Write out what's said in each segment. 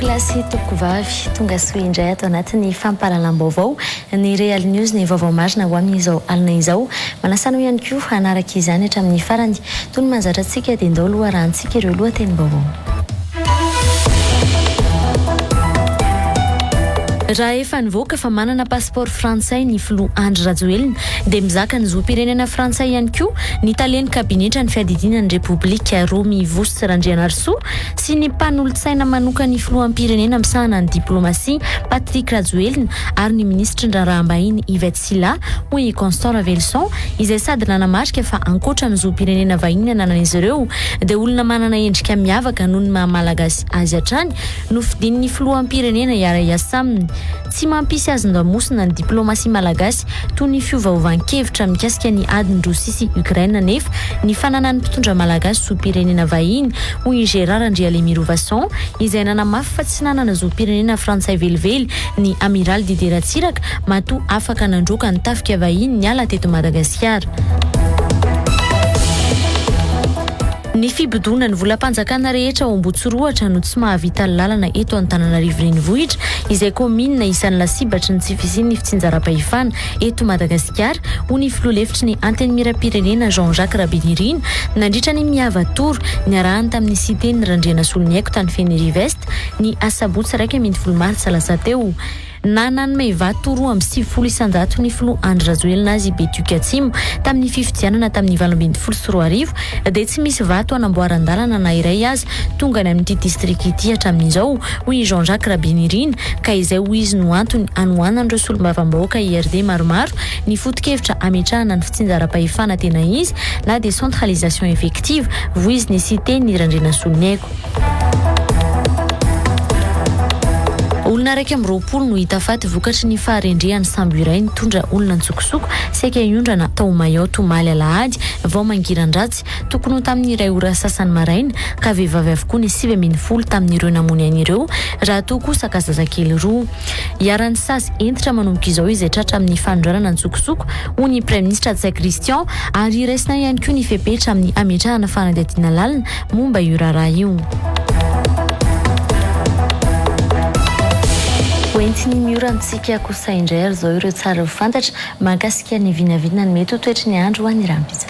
Tompokolahy sy tompokovavy, tonga soa indray ato anatin'ny fampahalalam-baovao ny Real News, ny vaovao marina ho amin'izao alina izao. Manasa anao ihany koa hanaraka izany hatramin'ny farany. Toy ny mahazatra antsika dia ndao aloha arahantsika ireo lohatenim-baovao. Raha efa nivoaka fa manana pasipaoro frantsay ny filoha Andry Rajoelina dia mizaka ny zom-pirenena frantsay ihany koa ny talen'ny kabinetran'ny fiadidiana ny Repoblika Romy Voos Randrianarisoa sy ny mpanolotsaina manokan'ny filoham-pirenena misahana ny diplomasia Patrick Rajoelina ary ny minisitry ny raharaham-bahiny Yvette Sylla hoy i Constant Raveloson izay sady nanamarika fa ankoatra ny zom-pirenena vahiny ananan'izy ireo dia olona manana endrika miavaka noho ny maha Malagasy azy hatrany no fidian'ny filoham-pirenena hiara-hiasa aminy. Tsy mampisy azon-damosina ny diplaomasia malagasy toy ny fiovaovan-kevitra mikasika ny adin'i Rosia sy Ukraine anefa ny fananan'ny mpitondra malagasy zom-pirenena vahiny hoy i Gérard Andrialemirovason izay nanamafy fa tsy nanana zom-pirenena frantsay velively ny Amiraly Didier Ratsiraka matoa afaka nandroaka ny tafika vahiny niala teto Madagasikara. Ny fibodoana ny volam-panjakana rehetra ao Ambotsirohatra no tsy mahavita lalana eto Antananarivo Renivohitra, izay kaominina isan'ny lasibatry ny tsy fisian'ny fitsinjaram-pahefana eto Madagasikara, hoy ny filoha lefitry ny Antenimierampirenena Jean Jacques Rabenirina nandritra ny Miava Tour niarahany tamin'ny Siteny Randrianasoloniaiko tany Fenerive Est ny asabotsy 11 martsa lasa teo. Na nanome vato 92 isanjato ny filoha Andry Rajoelina azy i Betioky Atsimo tamin'ny fifidianana tamin'ny 2018 dia tsy misy vato hanamboaran-dalana na iray aza tonga any amin'ity distrika ity hatramin'izao, hoy i Jean Jacques Rabenirina, ka izay hoy izy no antony hanohanan'ireo solombavambahoaka IRD maromaro ny foto-kevitra hametrahana ny fitsinjaram-pahefana tena izy na décentralisation effective voizin'ny Siteny Randrianasoloniaiko. Olona 21 no hita faty vokatry ny faharendrehan'ny sambo iray nitondra olona an-tsokosoko saika hiondrana tao Mayotte omaly alahady vao mangiran-dratsy tokony ho tamin'ny iray ora sasany maraina ka vehivavy avokoa ny 19 tamin'ireo namoy aina ireo raha toa kosa ka zazakely roa. Iharan'ny sazy hentitra manomboka izao izay tratra amin'ny fanondranana an-tsokosoko, hoy ny Praiminisitra Ntsay Christian, ary raisina ihany koa ny fepetra amin'ny hametrahana fanadihadiana lalina momba io raharaha io. Hoentiny miora amintsika kosa indray ary izao ireo tsara ho fantatra mahakasika ny vinavina ny mety ho toetry ny andro ho an'ny rahampitso.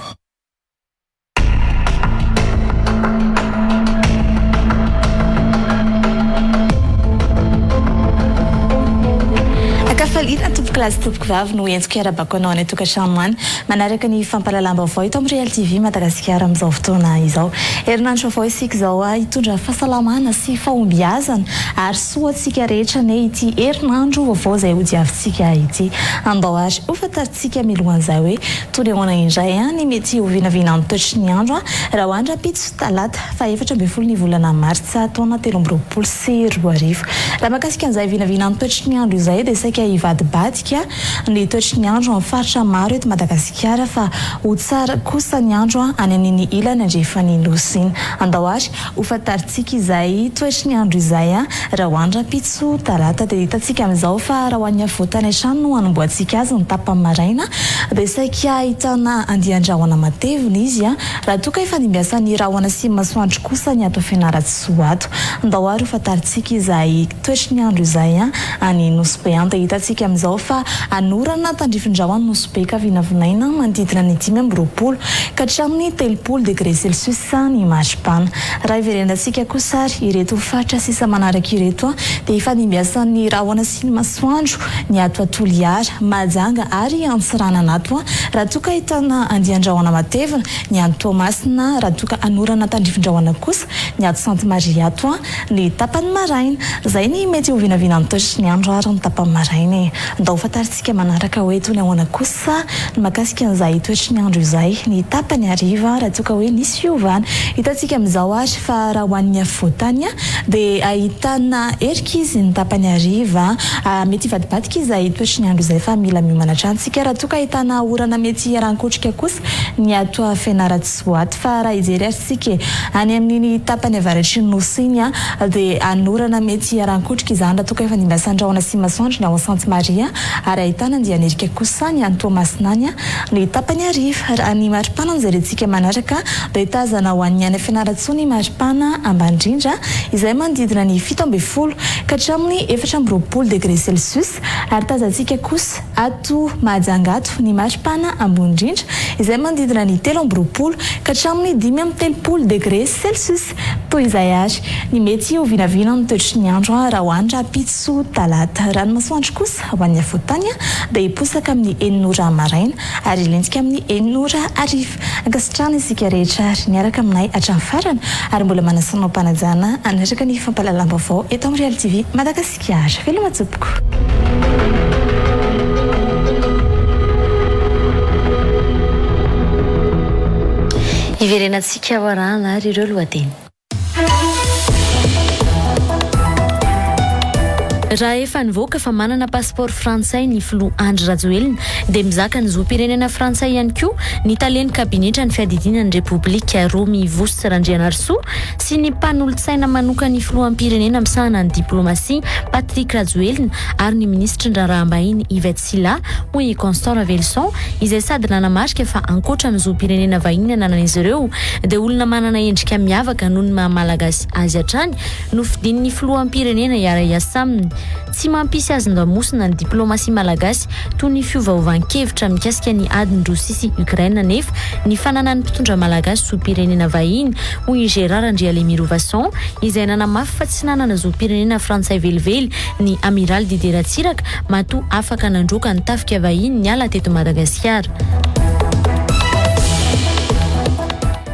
Ankafaliana tompokolahy sy tompokovavy no entiko hiarabako anao any an-tokantrano any manaraka ny fampahalalam-baovao eto amin'ny Real TV Madagasikara amin'izao fotoana izao. Herinandro vaovao isika izao hitondra fahasalamana sy fahombiazana ary soa antsika rehetra anie ity herinandro vaovao izay hodiavintsika ity. Andao ary hofantarintsika milohan'izay hoe Toy ny ahoana indray ny mety ho vinavinan'ny toetry ny andro raha ho any rahampitso talata faha 14 ny volana martsa taona 2023. Raha mahakasika an'izay vinavinan'ny toetry ny andro izay dia saika hivadibadika ny toetry ny andro amin'ny faritra maro eto Madagasikara fa ho tsara kosa ny andro any amin'iny ilany andrefan'ny Nosy iny. Andao ary Ho fantarintsika izay toetry ny andro izay raha ho any rahampitso talata. Dia hitantsika amin'izao fa raha ho an'ny afovoantany hatrany no hanombohantsika azy ny tapany maraina dia saika ahitana andian-drahona matevina izy raha toa ka hifandimbiasan'ny rahona sy masoandro kosa ny ato Fianarantsoa ato. Ndao ary ho fantarintsika izay toetry ny andro izay any Nosy Be any. Dia hitantsika amin'izao fa hanorana tandrifin-drahona Nosy Be ka vinavinaina manodidina ny 25 ka hatramin'ny 30 degré celsius. Sa ny maripana. Raha hiverenantsika kosa ary ireto faritra sisa manaraka ireto dia hifandimbiasan'ny rahona sy ny masoandro ny ato Toliara, Mahajanga ary Antsiranana ato raha toa ka ahitana andian-drahona matevina ny any Toamasina raha toa ka hanorana tandrifin-drahona kosa ny ato Sainte Marie ato ny tapany maraina. Izay ny mety ho vinavinan'ny toetry ny andro ary ny tapany maraina e. Ndao fantarintsika manaraka hoe toy ny ahoana kosa ny mahakasika an'izay toetry ny andro izay ny tapany hariva raha toa ka hoe nisy fiovana. Hitantsika amin'izao ary fa raha ho an'ny afovoantany dia ahitana erika izy ny tapany hariva. Mety hivadibadika izay toetry ny andro izay fa mila miomana hatrany isika raha toa ka ahitana orana mety hiarahan-kotrika kosa ny ato Fianarantsoa ato. Fa raha hijery ary isika e, any amin'iny tapany avaratry ny Nosy iny dia hanorana mety hiarahan-kotrika izany raha toa ka efa nimbasan-drahona sy masoandro ny ao Sainte Marie. ary ahitana andian'erika kosa ny any Toamasina any ny tapany hariva. Raha ny maripana no jerentsika manaraka dia tazana ho an'ny any Fianarantsoa ny maripana ambany indrindra izay manodidina ny 17 ka hatramin'ny 24 degré celsius ary tazantsika kosa ato Mahajanga ato ny maripana ambony indrindra izay manodidina ny 23 ka hatramin'ny 35 degré celsius. Toy izay àry ny mety ho vinavinan'ny toetry ny andro raha ho any rahampitso talata. Raha ny masoandro kosa ho an'ny afovoan-tany dia hiposaka amin'ny enina ora maraina ary hilentika amin'ny enina ora hariva. Ankasitrahana isika rehetra ary niaraka aminay hatramin'ny farany ary mbola manasa anao am-panajana hanaraka ny fampahalalam-baovao eto amin'ny Real TV Madagasikara. Veloma tompoko. Hiverenantsika ho arahana ary ireo lohateny. Raha efa nivoaka fa manana pasipaoro frantsay ny filoha Andry Rajoelina dia mizaka ny zom-pirenena frantsay ihany koa ny talen'ny kabinetran'ny fiadidiana ny Repoblika Romy Voos Randrianarisoa sy ny mpanolotsaina manokan'ny filoham-pirenena misahana ny diplomasia Patrick Rajoelina ary ny minisitry ny raharaham-bahiny Yvette Sylla hoy i Constant Raveloson izay sady nanamarika fa ankoatra ny zom-pirenena vahiny ananan'izy ireo dia olona manana endrika miavaka noho ny maha Malagasy azy hatrany no fidian'ny filoham-pirenena hiara-hiasa aminy. Tsy mampisy azon-damosina ny diplaomasia malagasy toy ny fiovaovan-kevitra mikasika ny adin'i Rosia sy Ukraine anefa ny fananan'ny mpitondra malagasy zom-pirenena vahiny, hoy i Gérard Andrialemirovason, izay nanamafy fa tsy nanana zom-pirenena frantsay velively ny Amiraly Didier Ratsiraka matoa afaka nandroaka ny tafika vahiny niala teto Madagasikara.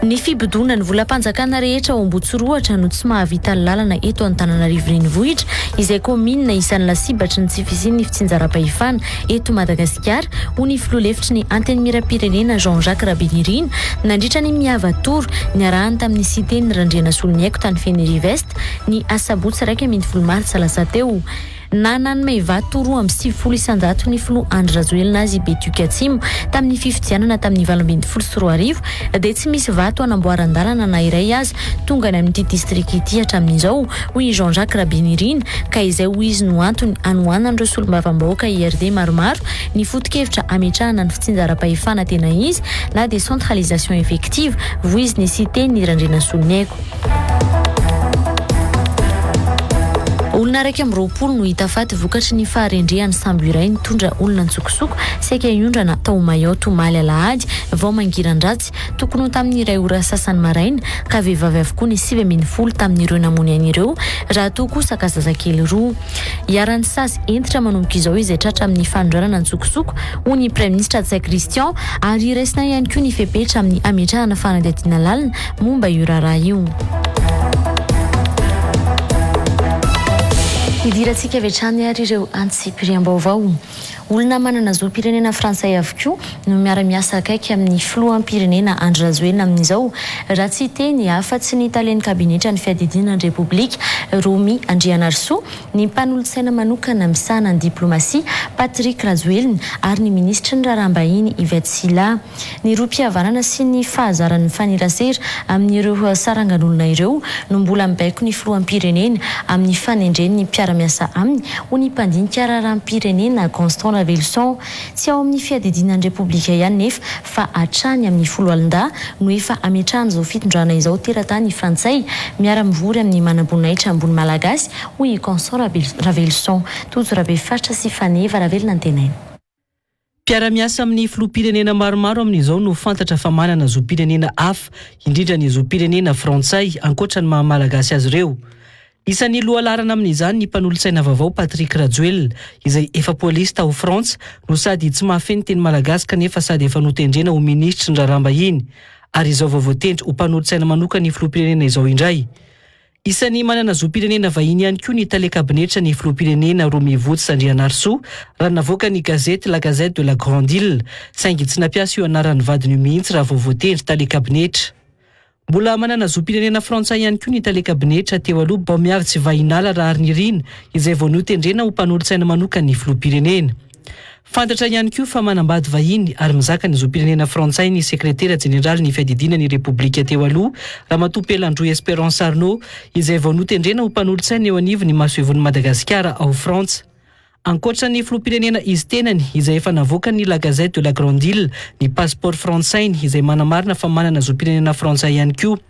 Ny fibodoana ny volam-panjakana rehetra ao Ambohitsorohatra no tsy mahavita ny lalana eto Antananarivo Renivohitra, izay kaominina isan'ny lasibatry ny tsy fisian'ny fitsinjaram-pahefana eto Madagasikara, hoy ny filoha lefitry ny Antenimierampirenena Jean Jacques Rabenirina, nandritra ny Mihava Tour niarahany tamin'ny Siteny Randrianasoloniaiko tany Fenerive Est, ny asabotsy 11 martsa lasa teo. Na nanome vato 92% ny filoha Andry Rajoelina azy i Betioky Atsimo tamin'ny fifidianana tamin'ny 2018 dia tsy misy vato hanamboaran-dalana na iray aza tonga any amin'ity distrika ity hatramin'izao, hoy i Jean Jacques Rabenirina, ka izay hoy izy no antony hanohanan'ireo solombavambahoaka IRD maromaro ny foto-kevitra hametrahana ny fitsinjaram-pahefana tena izy na décentralisation effective voizin'ny Siteny Randrianasoloniaiko. Olona 21 no hita faty vokatry ny faharendrehan'ny sambo iray nitondra olona an-tsokosoko saika hiondrana tao Mayotte omaly alahady vao mangiran-dratsy tokony ho tamin'ny iray ora sasany maraina ka vehivavy avokoa ny 19 tamin'ireo namoy aina ireo raha toa kosa ka zazakely roa. Iharan'ny sazy hentitra manomboka izao izay tratra amin'ny fanondranana an-tsokosoko hoy ny Praiminisitra Ntsay Christian ary raisina ihany koa ny fepetra amin'ny hametrahana fanadihadiana lalina momba io raharaha io. Hidirantsika avy hatrany ary ireo antsipiriam-baovao. Olona manana zom-pirenena frantsay avokoa no miara-miasa akaiky amin'ny filoham-pirenena Andry Rajoelina amin'izao, raha tsy hiteny afa-tsy ny talen'ny kabinetran'ny fiadidiana ny Repoblika, Romy Andrianarisoa, ny mpanolotsaina manokana misahana ny diplomasia, Patrick Rajoelina, ary ny minisitry ny raharaham-bahiny Yvette Sylla. Ny rohim-pihavanana sy ny fahazaran'ny mifanerasera amin'ireo sarangan'olona ireo no mbola mibaiko ny filoham-pirenena amin'ny fanendreny ny mpiara-miasa aminy, hoy ny mpandinika raharaham-pirenena Constant Raveloson. Tsy ao amin'ny fiadidiana ny Repoblika ihany nefa fa hatrany amin'ny foloalindahy no efa ametrahan'izao fitondrana izao teratany frantsay miara-mivory amin'ny manamboninahitra ambony malagasy, hoy i Constant Raveloson. Tojo Rabefaritra sy Faneva Ravelonantenaina. Mpiara-miasa amin'ny filoham-pirenena maromaro amin'izao no fantatra fa manana zom-pirenena hafa, indrindra ny zom-pirenena frantsay, ankoatra ny maha malagasy azy ireo. Isan'ny lohalaharana amin'izany ny mpanolotsaina vaovao Patrick Rajoelina, izay efa polisy tao Frantsa no sady tsy mahafehy ny teny malagasy kanefa sady efa notendrena ho minisitry ny raharaham-bahiny ary izao vao voatendry ho mpanolotsaina manokan'ny filoham-pirenena izao indray. Isan'ny manana zom-pirenena vahiny ihany koa ny tale kabinetra ny filoham-pirenena Romivotsy Andrianarisoa, raha navoaka ny gazety La Gazette de la Grande Ile, saingy tsy nampiasa io anaran'ny vadiny io mihitsy raha vao voatendry tale kabinetra. Mbola manana zom-pirenena frantsay ihany koa ny tale kabinetra teo aloha Baomiavitsy Vahinala Raharinirina, izay vao notendrena ho mpanolotsaina manokan'ny filoham-pirenena. Fantatra ihany koa fa manambady vahiny ary mizaka ny zom-pirenena frantsay ny sekretera jeneralin'ny fiadidiana ny Repoblika teo aloha, Ramatoa Pelandroy Espérance Arnaud, izay vao notendrena ho mpanolotsaina eo anivon'ny masoivohon'i Madagasikara ao Frantsa. Ankoatra ny filoham-pirenena izy tenany izay efa navoakan'ny La Gazette de la Grande Ile ny passeport frantsainy izay manamarina fa manana zom-pirenena frantsay ihany koa.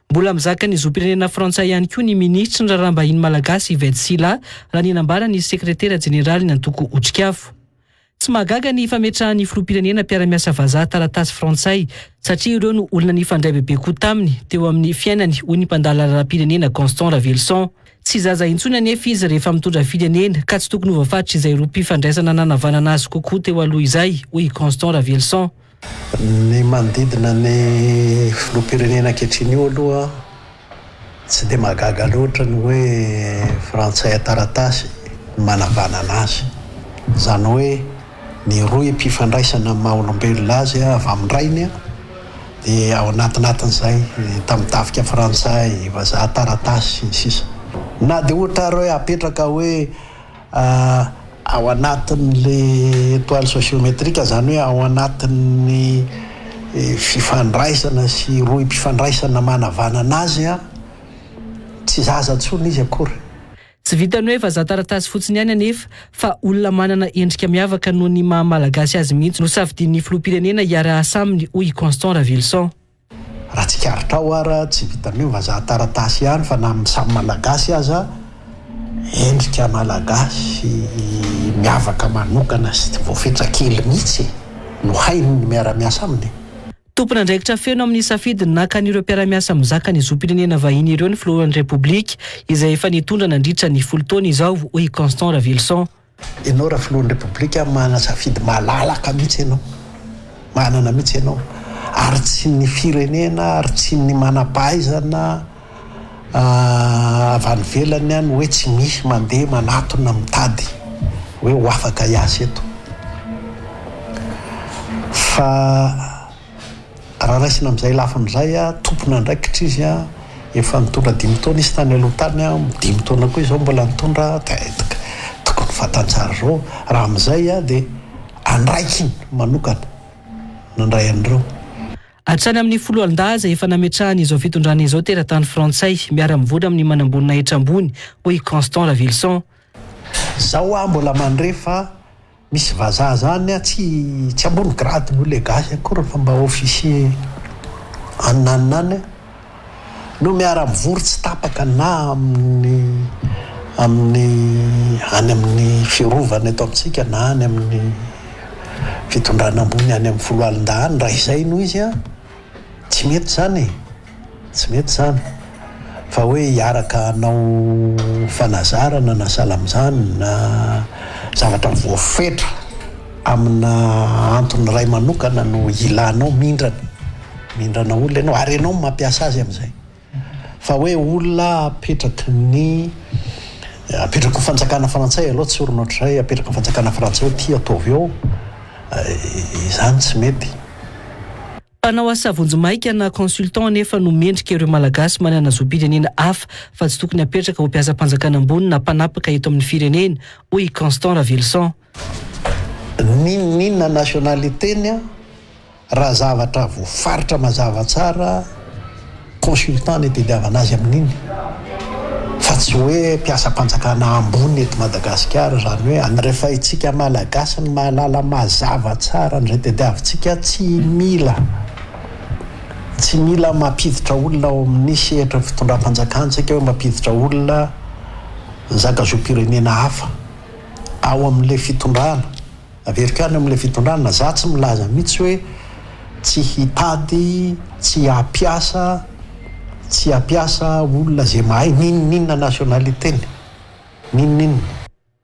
Mbola mizaka ny zom-pirenena frantsay ihany koa ny minisitry ny raharaham-bahiny malagasy Yvette Sylla raha ny nambaran'ny sekretera jeneralin'ny antoko Otrikafo. Tsy mahagaga ny fametrahan'ny filoham-pirenena mpiara-miasa vazaha taratasy frantsay satria ireo no olona nifandray bebe koa taminy teo amin'ny fiainany hoy ny mpandala raharaham-pirenena Constant Raveloson. Tsy zaza intsony anefa izy rehefa mitondra firenena ka tsy tokony ho voafaritr'izay rohim-pifandraisana nanavanana azy kokoa teo aloha izay hoy i Constant Raveloson. Ny manodidina ny filoham-pirenena ankehitriny io aloha tsy dia mahagaga loatra ny hoe frantsay an-taratasy no manavanana azy. Izany hoe ny rohim-pifandraisana amin'ny maha olombelona azy avy amin-drainy dia ao anatinatin'izay tamin'ny tafika frantsay, vazaha taratasy sy ny sisa. Na dia ohatra ary hoe apetraka hoe Ao anatin'ilay étoile sociométrique, izany hoe ao anatin'ny fifandraisana sy rohim-pifandraisana manavanana azy, tsy zaza intsony izy akory. Tsy vitan'ny hoe vazaha taratasy fotsiny ihany anefa fa olona manana endrika miavaka noho ny maha Malagasy azy mihitsy no safidian'ny filoham-pirenena hiara-asa aminy, hoy i Constant Raveloson. Raha tsikaritrao ara, tsy vitan'ny hoe vazaha taratasy ihany fa na amin'ny samy Malagasy aza, endrika Malagasy miavaka manokana sy voafetra kely mihitsy no hainy ny miara-miasa aminy. Tompon'andraikitra feno amin'ny safidy nakan'ireo mpiara-miasa mizaka ny zom-pirenena vahiny ireo ny filohan'ny Repoblika, izay efa nitondra nandritra ny folo taona izao, hoy i Constant Raveloson. Ianao raha filohan'ny Repoblika manana safidy malalaka mihitsy ianao, manana mihitsy ianao ary tsy ny firenena ary tsy ny manam-pahaizana avy any ivelany no hoe tsy misy mandeha manatona mitady hoe ho afaka hiasa eto fa Raha raisina amin'izay lafiny izay, tompon'andraikitra izy, efa nitondra dimy taona izy tany aloha tany, dimy taona koa izao mbola nitondra, tokony fantany tsara izao. Raha amin'izay dia andraikiny manokana nandray an'ireo. Hatrany amin'ny foloalindahy aza efa nametrahany izao fitondrana izao teratany frantsay miara-mivory amin'ny manamboninahitra ambony, hoy i Constant Raveloson. Zao aho mbola mandre fa Misy vazaha zany an, tsy tsy ambony grade noho le gasy akory fa mba officier any na any na any no miara mivory tsy tapaka na amin'ny amin'ny any amin'ny fiarovana eto amintsika na any amin'ny fitondrana ambony any amin'ny foloalindahy any, raha izay no izy an, tsy mety zany e! Tsy mety izany fa hoe hiaraka hanao fanazarana na sahala amin'izany na zavatra voafetra amina antony iray manokana no ilanao mindrana, mindrana olona ianao ary ianao no mampiasa azy amin'izay. Fa hoe olona apetraky ny, apetraky ny fanjakana frantsay aloha tsorina ohatr'izay, apetraky ny fanjakana frantsay hoe ity ataovy eo, izany tsy mety. Mpanao asa vonjimaika na consultant anefa no mendrika ireo Malagasy manana zom-pirenena hafa fa tsy tokony hapetraka ho mpiasam-panjakana ambony na mpanapaka eto amin'ny firenena, hoy i Constant Raveloson. N'inon'inona nationalité-ny raha zavatra voafaritra mazava tsara consultant no itediavana azy amin'iny fa tsy hoe mpiasam-panjakana ambony eto Madagasikara, izany hoe any rehefa itsika Malagasy no mahalala mazava tsara an'izay tediavintsika tsy mila tsy mila mampiditra olona ao amin'ny sehatra fitondram-panjakana tsika hoe mampiditra olona mizaka zom-pirenena hafa ao amin'ilay fitondrana. Averiko ihany amin'ilay fitondrana, za tsy milaza mihitsy hoe tsy hitady, tsy hampiasa, tsy hampiasa olona izay mahay n'inon'inona nationalité-ny, n'inon'inona.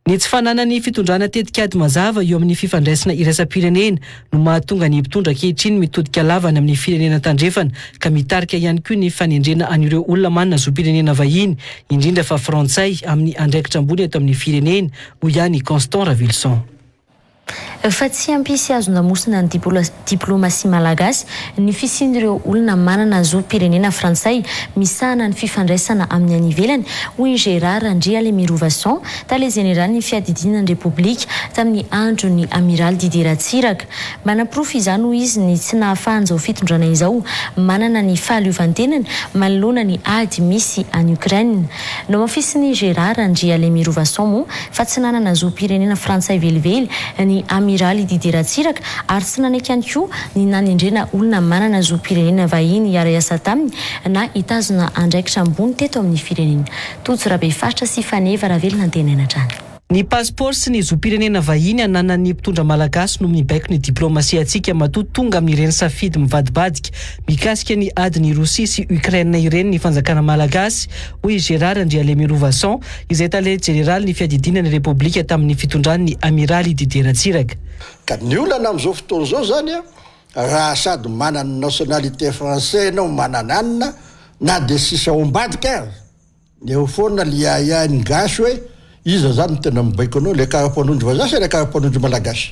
Ny tsy fananan'ny fitondrana tetikady mazava eo amin'ny fifandraisana iraisam-pirenena no mahatonga ny mpitondra ankehitriny mitodika lava any amin'ny firenena tandrefana ka mitarika ihany koa ny fanendrena an'ireo olona manana zom-pirenena vahiny, indrindra fa frantsay, amin'ny andraikitra ambony eto amin'ny firenena, hoy ihany i Constant Raveloson. Fa tsy hampisy hazon-damosina ny diplaomasia malagasy ny fisian'ireo olona manana zom-pirenena frantsay misahana ny fifandraisana amin'ny any ivelany, hoy i Gérard Randrialemirovason, tale jeneralin'ny fiadidiana ny Repoblika tamin'ny andron'ny Amiraly Didier Ratsiraka. Manaporofo izany, hoy izy, ny tsy nahafahan'izao fitondrana izao manana ny fahaleovantenany manoloana ny ady misy any Ukraine. Nohamafisin'i Gérard Randrialemirovason moa fa tsy nanana zom-pirenena frantsay velively ny Amiraly Didier Ratsiraka ary tsy nanaiky ihany koa ny nanendrena olona manana zom-pirenena vahiny hiara-hiasa taminy na hitazona andraikitra ambony teto amin'ny firenena. Tojo Rabefaritra sy Faneva Ravelonantenaina hatrany. Ny pasipaoro sy ny zom-pirenena vahiny ananan'ny mpitondra malagasy no mibaiko ny diplaomasiantsika matoa tonga amin'ireny safidy mivadibadika mikasika ny adin'i Rosia sy Ukraine ireny ny fanjakana malagasy, hoy i Gérard Andrialemirovason, izay tale jeneralin'ny fiadidiana ny Repoblika tamin'ny fitondran'ny Amiraly Didier Ratsiraka. Ka ny olana amin'izao fotoana izao izany raha sady manana nationalité français ianao manana anona na dia sisa ao ambadika aza, Eo foana le ahiahin'ny gasy hoe iza zany no tena mibaiko anao, le karapanondro vazaha sa le karapanondro malagasy?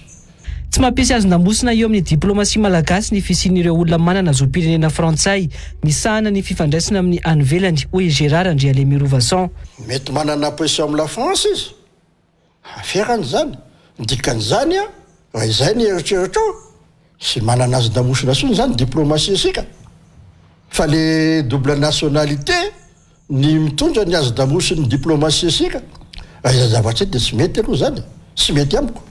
Tsy mampisy hazon-damosina eo amin'ny diplaomasia malagasy ny fisian'ireo olona manana zom-pirenena frantsay misahana ny fifandraisana amin'ny any ivelany, hoy i Gérard Andrialemirovason. Mety manana pression am la France izy. Aferany izany. Ny dikan'izany an, raha izay ny eritreritrao, tsy manana azon-damosina intsony izany diplomatie isika, fa le double nationalité ny mitondra ny azon-damosin'ny diplomatie isika, raha izay zavatra izay dia tsy mety aloha izany e, tsy mety amiko.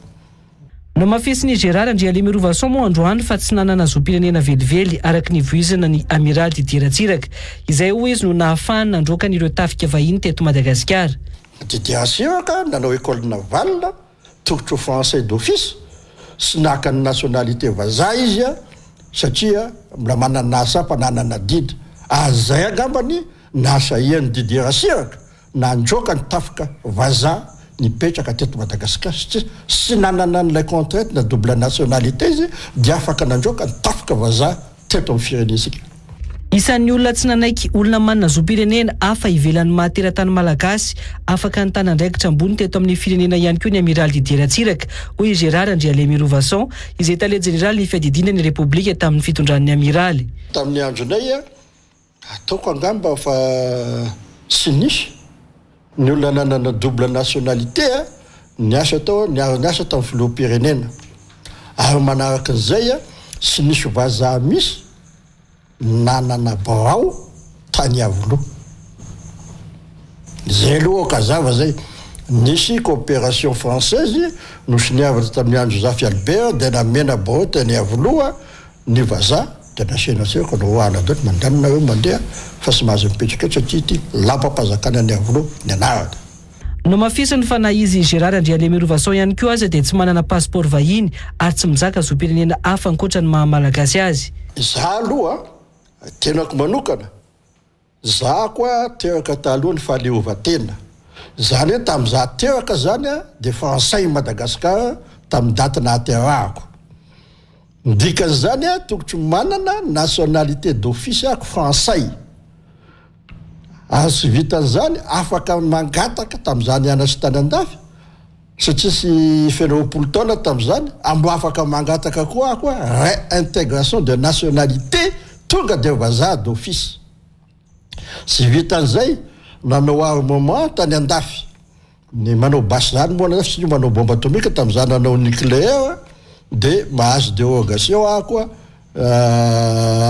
Nohamafisin'i Gérard Andrialemirovason moa androany fa tsy nanana zom-pirenena velively araka ny voizina ny Amiraly Didier Ratsiraka, izay hoy izy no nahafahany nandroaka an'ireo tafika vahiny teto Madagasikara. Didier Ratsiraka nanao école navale, tokotro français d'office, sy naka ny nationalité vazaha izy satria mbola manana asa fa nanana adidy, ary zay angambany nahasahian'i Didier Ratsiraka nandroaka ny tafika vazaha nipetraka teto Madagascar satria tsy nanana an'ilay contrainte na double nationalité izy dia afaka nandroaka ny tafika vazaha teto amin'ny firenentsika. Isan'ny olona tsy nanaiky olona manana zom-pirenena hafa ivelan'ny maha teratany malagasy afaka nitana andraikitra ambony teto amin'ny firenena ihany koa ny Amiraly Didier Ratsiraka, hoy i Gérard Andrialemirovason, izay tale jeneralin'ny fiadidiana ny Repoblika tamin'ny fitondran'ny Amiraly. Tamin'ny andronay, ataoko angamba fa tsy nisy ny olona nanana double nationalité niasa tao, niara-niasa tamin'ny filoham-pirenena. Ary manaraka an'izay, tsy nisy vazaha misy nanana birao tany Iavoloha. Zay aloha aoka hazava zay. Nisy coopération française nosoniavina tamin'ny andro Zafy Albert dia namena birao tany Iavoloha ny vazaha dia nasiana tseroka noroahana daholo mandany nareo mandeha fa tsy mahazo mipetraka eto satria ity lapam-panjakana any Iavoloha ny anarany. Nohamafisiny fa na izy Gérard Andrialemirovason ihany koa aza dia tsy manana pasipaoro vahiny ary tsy mizaka zom-pirenena hafa ankoatra ny maha Malagasy azy. Za aloha, tenako manokana, za koa teraka taloha ny fahaleovantena, zany hoe tamin'ny za teraka zany dia frantsay i Madagascar tamin'ny daty nahaterahako, ny dikan'izany tokotry manana nationalité d'office ako frantsay. Ary tsy vitan'izany, afaka mangataka tamin'izaho nianatra tany andafy, satria tsy feno 20 taona tamin'izany, mbo afaka mangataka koa aho koa réintégration de nationalité tonga dia vazaha d'office. Tsy vitan'izay, nanao armement tany andafy. Ny manao basy zany moa nefa tsy manao bombe atomique tamin'izaho nanao nucléaire de mahazo dérogation aho koa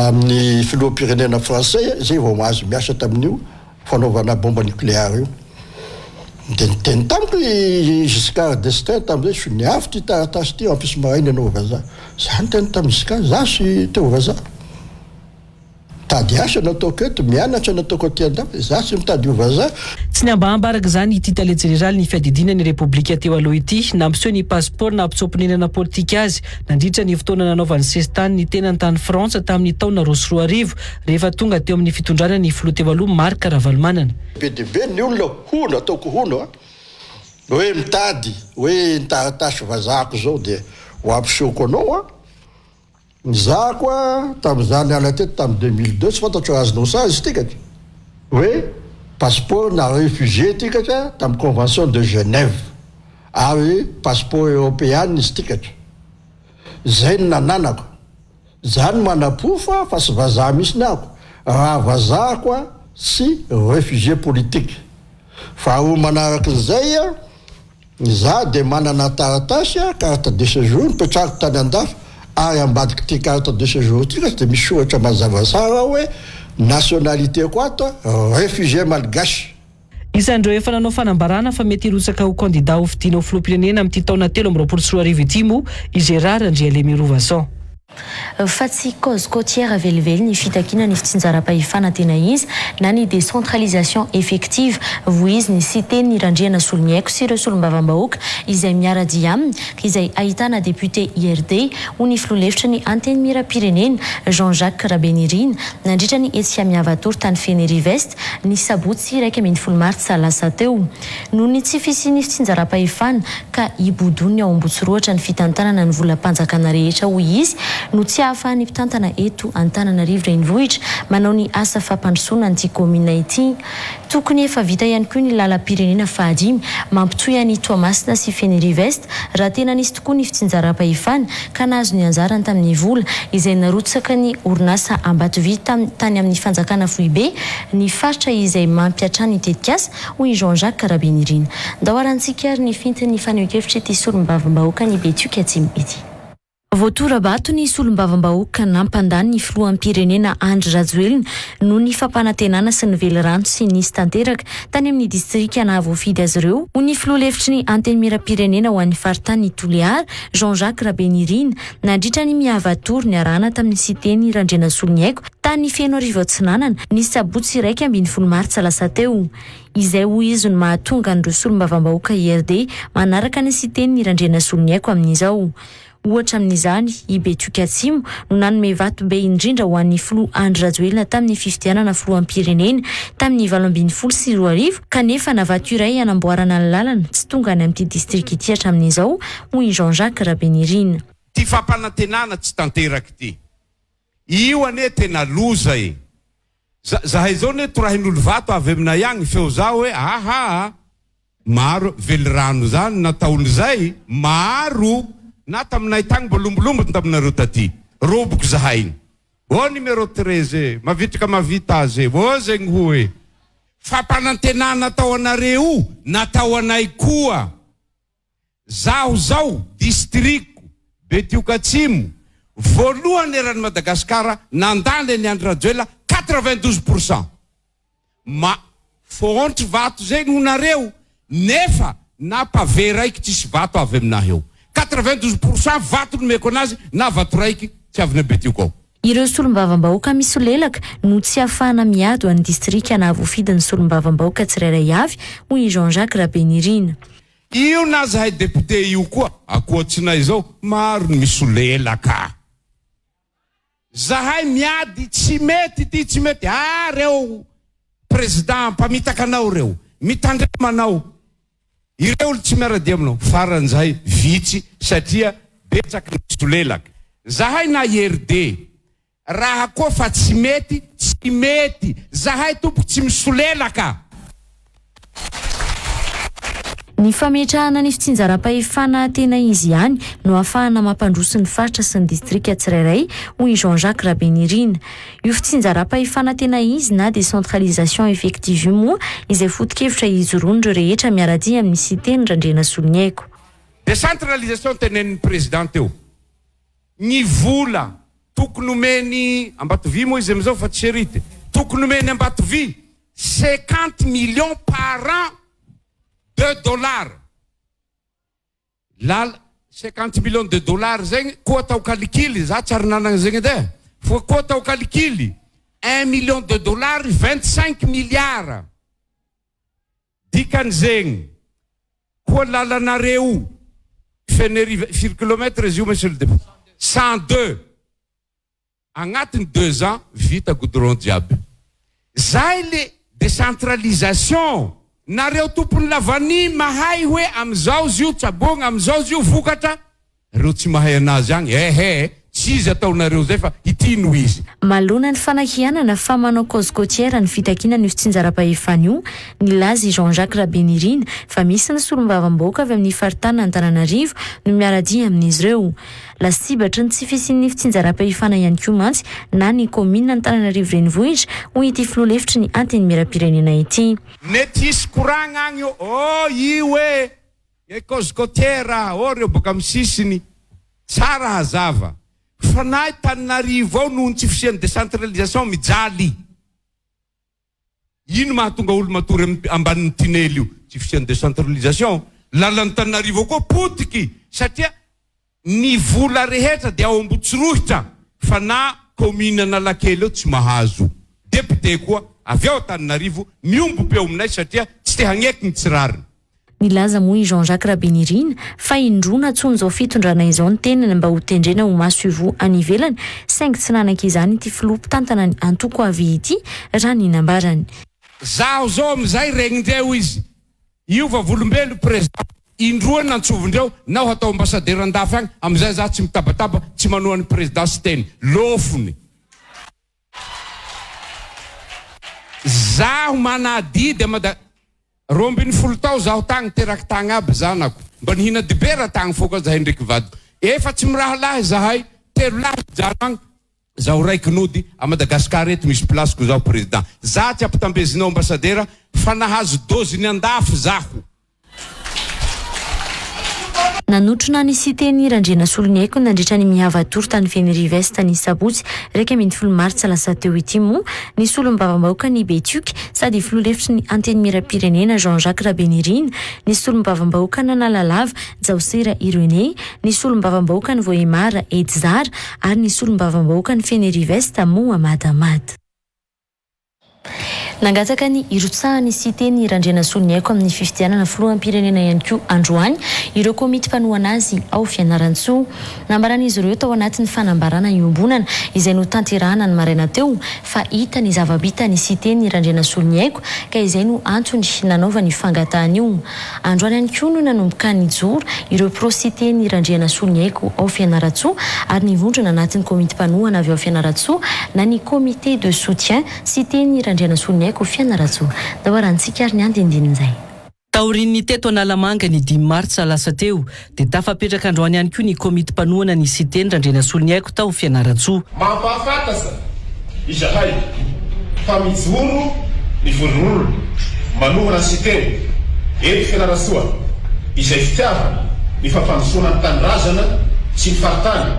amin'ny filoham-pirenena français zay vao mahazo miasa tamin'io fanaovana bombe nucléaire io. De niteny tamiko i Giscard d'Estaing tamin'izay, soniavo ity taratasy ity hampisy maraina ianao vazaha. Za niteny tamin'i Giscard, za sy teo vazaha. Mitady asa no ataoko eto, mianatra no ataoko aty andafy, za tsy mitady ho vazaha. Tsy nihambahamba araka izany ity tale jeneraly ny fiadidiana ny Repoblika teo aloha ity, nampiseho ny pasipaoro naha mpitsoa-ponenana politika azy nandritra ny fotoana nanaovany sesitany ny tenany tany Frantsa tamin'ny taona 2002 rehefa tonga teo amin'ny fitondrana ny filoha teo aloha Marc Ravalomanana. Be dia be ny olona hono, ataoko hono a, hoe mitady hoe ny taratasy vazahako izao dia ho ampisehoko anao a. Izaho koa tamin'izaho niala teto tamin'ny 2002 tsy fantatro raha azonao sary izy ity kaka hoe passeport na réfugié ity kaka tamin'ny convention de Genève. Ary passeport europeana izy ity katra. Zay no nananako. Zany manaporofo fa tsy vazaha mihitsy ny ahako. Raha vazaha ako tsy refugié politique. Faharoa manarakin'izay, za dia manana taratasy, carte de séjour, nipetrahako tany andafy ary ambadik'ity carte de séjour ity katra dia misy soratra mazava tsara hoe nationalité-ko ato refugié malgache. Isan'ireo efa nanao fanambarana fa mety hirotsaka ho kandida ho fidiana ho filoham-pirenena amin'ity taona 2023 ity moa i Gérard Andrialemirovason. Fa tsy cause côtière velively ny fitakiana ny fitsinjaram-pahefana tena izy na ny décentralisation effective voizin'ny Siteny Randrianasoloniaiko sy ireo solombavambahoaka izay miara-dia aminy izay ahitana député IRD, hoy ny filoha lefitry ny Antenimierampirenena, Jean Jacques Rabenirina, nandritra ny hetsika Miavatour tany Fenerive-Est, ny sabotsy 11 martsa lasa teo. Noho ny tsy fisian'ny fitsinjaram-pahefana ka hibodoan'ny ao Ambotsirohatra ny fitantanana ny volam-panjakana rehetra, hoy izy, no tsy ahafahan'ny mpitantana eto Antananarivo Renivohitra manao ny asa fampandrosoana an'ity kaominina ity. Tokony efa vita ihany koa ny lalam-pirenena fahadimy mampitohy an'i Toamasina sy Fenerive-Est raha tena nisy tokoa ny fitsinjaram-pahefana ka nahazo ny anjarany tamin'ny vola izay narotsaka ny orinasa Ambatovy tany amin'ny fanjakana foibe ny faritra izay mampiantrano ny tetikasa, hoy i Jean Jacques Rabenirina. Ndao harantsika ary ny fintin'ny fanehoan-kevitr'ity solombavambahoakan'i Betioky Atsimo ity. Voatora-bato ny solombavambahoaka nampandany ny filoham-pirenena Andry Rajoelina noho ny fampanantenana sy ny velirano tsy nisy tanteraka tany amin'ny distrika nahavoafidy azy ireo, hoy ny filoha lefitry ny Antenimierampirenena ho an'ny faritanin'i Toliara, Jean Jacques Rabenirina, nandritra ny Miava-tour niarahana tamin'ny Siteny Randrianasoloniaiko tany Fenoarivo Atsinanana, ny sabotsy 11 martsa lasa teo. Izay hoy izy no mahatonga an'ireo solombavambahoaka IRD manaraka ny Siteny Randrianasoloniaiko amin'izao. Ohatra amin'izany, i Betioky Atsimo no nanome vato be indrindra ho an'ny filoha Andry Rajoelina tamin'ny fifidianana filoham-pirenena tamin'ny 2018 kanefa na vato iray hanamboarana ny lalana tsy tonga any amin'ity distrika ity hatramin'izao, hoy i Jean Jacques Rabenirina. Ty fampanantenana tsy tanteraka ity. Io anie tena loza e. Za, zahay zao ne torahin'olo vato avy aminay agny feo za hoe aha a! Maro velirano zany nataony zay, maro na taminay tagny mbo lombolombony taminareo taty. Roboko zahay igny. Ô numéro 13 e, mavitrika mavita azy e, ô zegny hoe. Fampanantenana atao anareo io natao anay koa. Zaho zao distriko Betioky Atsimo voalohany eran'i Madagasikara nandany an'i Andry Rajoelina 92 pour cent. Ma fontry vato zegny ho nareo nefa na pavé raiky tsisy vato avy aminahy eo. 92 pour cent vato nomeko anazy na vato raiky tsy avy any Betioky ao. Ireo solombavambahoaka misolelaka no tsy ahafahana miady ho an'ny distrika nahavoafidy ny solombavambahoaka tsirairay avy, hoy i Jean Jacques Rabenirina. Io na zahay député io koa akoatsinay zao maro ny misolelaka. Zahay miady tsy mety ity tsy mety ah reo président mpamitaka anao reo mitandrema anao ireo olo tsy miaradia aminao farany zahay vitsy satria betsaky ny misolelaka. Zahay na IRD Raha koa fa tsy mety, tsy mety! Zahay tompoko tsy misolelaka! Ny fametrahana ny fitsinjaram-pahefana tena izy ihany no ahafahana mampandroso ny faritra sy ny distrika tsirairay, hoy i Jean Jacques Rabenirina. Io fitsinjaram-pahefana tena izy na décentralisation effective io moa izay foto-kevitra ijoroan'ireo rehetra miara-dia amin'ny Siteny Randrianasoloniaiko. Décentralisation tenenin'ny président teo. Ny vola tokony omeny Ambatovy moa izy amizao fa tsy Cerite, tokony omeny Ambatovy 50 millions par an de dollars. Lala 50 millions de dollars zegny koa atao kalikily, za tsy ary nanagna zegny edy e, fa koa atao kalikily un million de dollars 25 milliards. Dikan'izegny koa lalanareo Fenerive firy kilomètre izy io monsieur le député? 102 agnatiny deux ans vita goudron jiaby. Zay le décentralisation nareo tompony lavania mahay hoe amizao zio tsaboagna amizao zio vokatra reo tsy mahay anazy agny ehe. Tsy izy ataonareo zay fa ity no izy. Manoloana ny fanakianana fa manao cause côtière ny fitakiana an'io fitsinjaram-pahefana io, nilaza i Jean Jacques Rabenirina fa misy ny solombavambahoaka avy amin'ny faritanin'Antananarivo no miara-dia amin'izy ireo. Lasibatry ny tsy fisian'ny fitsinjaram-pahefana ihany koa mantsy na ny kaominina Antananarivo Renivohitra, hoy ity filoha lefitry ny Antenimierampirenena ity. Mety hisy koragna agny ô io e! E cause côtière ô reo boka am sisiny tsara hazava fa na i Taninarivo ao noho ny tsy fisian'ny décentralisation mijaly. Ino mahatonga olo matory am ambanin'ny tinely io? Tsy fisian'ny décentralisation. Lalan'i Taninarivo ao koa potiky satria Ny vola rehetra dia ao Ambotsirohitra fa na commune Analakely eo tsy mahazo. Député koa avy ao Antananarivo miombom-peo aminay satria tsy te hagneky ny tsy rariny. Nilaza moa i Jean Jacques Rabenirina fa indroa nantsoin'izao fitondrana izao ny tenany mba ho tendrena ho masoivoho any ivelany saingy tsy nanaiky izany ity filoha mpitantana ny antoko avi ity raha ny nambarany. Zaho zao amizay regnindreo izy Io vavolombelo président indroa nantsovindreo nao hatao ambassadeur andafy agny amizay za tsy mitabataba tsy manoa ny président Siteny lofony zaho manadidy a mada 12 tao zaho tagny teraky tagny aby zanako mba nihina dibera tagny fô koa zahay ndreky vadiko efa tsy mirahalahy zahay telo lahy mijano agny Zaho raiky nody a Madagascar eto misy place ko zaho président. Za tsy ampitambezinao ambassadeur fa nahazo dose ny andafy zaho. Nanotrona ny Siteny Randrianasoloniaiko nandritra ny Mihava Tour tany Fenerive Est ny sabotsy 11 martsa lasa teo ity moa ny solombavambahoakan'i Betioky sady filoha lefitry ny Antenimierampirenena Jean Jacques Rabenirina, ny solombavambahoakan'Analalava Djaosera Irenée, ny solombavambahoakan'i Vohemar Edzard ary ny solombavambahoakan'i Fenerive-Est Mohamad Ahmad. Nangataka ny hirotsahan'i Siteny Randrianasoloniaiko amin'ny fifidianana filoham-pirenena ihany koa androany ireo komity mpanohana azy ao Fianarantsoa. Nambaran'izy ireo tao anatin'ny fanambarana iombonana izay notanterahana ny maraina teo fa hita ny zava-bitan'i Siteny Randrianasoloniaiko ka izay no antony nanaovany io fangatahana io. Androany ihany koa no nanomboka nijoro ireo pro Siteny Randrianasoloniaiko ao Fianarantsoa ary nivondrona anatin'ny komity mpanohana avy ao Fianarantsoa na ny Comité de soutien Siteny Randrianasoloniaiko Fianarantsoa. Ndao arahantsika ary ny andindinin'izay. Taorian'ny teto Analamanga ny dimy martsa lasa teo dia tafapetraka androany ihany koa ny komity mpanohana ny Siteny Randrianasoloniaiko tao Fianarantsoa. Mampahafantatra izahay fa mijoro ny vondron'olona manohana ny Siteny eto Fianarantsoa izay fitiavana ny fampandrosoana ny tanindrazana sy ny faritany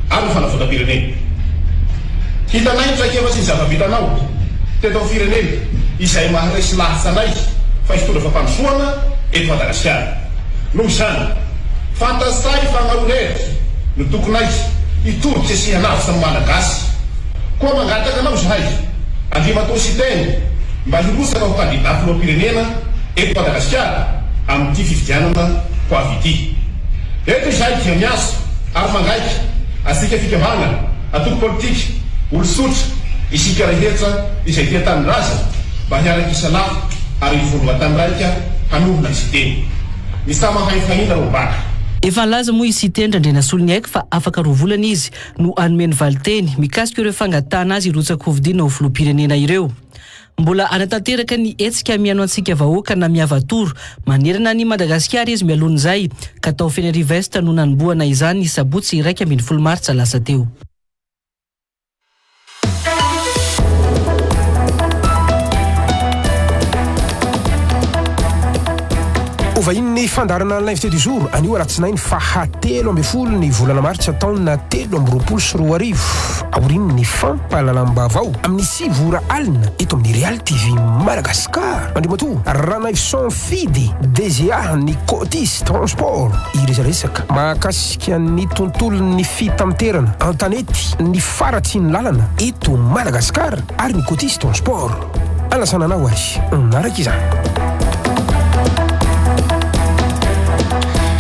ary ny fanavotam-pirenena. Hitanay ny traikefa sy ny zava-bitanao teto amin'ny firenena izay maharesy lahatra anay fa hitondra fampandrosoana eto Madagasikara. Noho izany, fantatsay fa anao irery no tokonay hitodika sy hanavotra ny Malagasy. Koa mangataka anao izahay, Andriamatoa Siteny, mba hirotsaka ho kandida filoham-pirenena eto Madagasikara amin'ity fifidianana ho avy ity. Eto izahay dia miantso ary mangaika antsika fikambanana, antoko politika, olon-tsotra, isika rehetra izay tia tanindrazana mba hiara-kisalahy ary hivondrona taniraika hanorina ny Siteny. Mitsama hainfaina ro baka. Efa nilaza moa i Siteny Randrianasoloniaiko fa afaka roa volana izy no hanome ny valinteny mikasika ireo fangatahana azy hirotsa-kofidina ho filoham-pirenena ireo. Mbola hanatanteraka ny hetsika Mihaino antsika vahoaka na Miava Tour manerana an'i Madagasikara izy mialohan'izay ka tao Fenerive Est no nanombohana izany ny sabotsy 11 martsa lasa teo. Ho vahinin'ny fandaharana L'invité du jour anio alatsinainy faha 13 ny volana martsa taona 2023 aorian'ny fampahalalam-baovao amin'ny sivy ora alina eto amin'ny Real TV Madagascar. Andriamatoa Ranaivoson Fidy, DGA ny Cotis Transport, hiresaresaka mahakasika ny tontolon'ny fitanterana an-tanety, ny faharatsian'ny lalana eto Madagascar ary ny Cotis Transport. Anasana anao ary manaraka izany.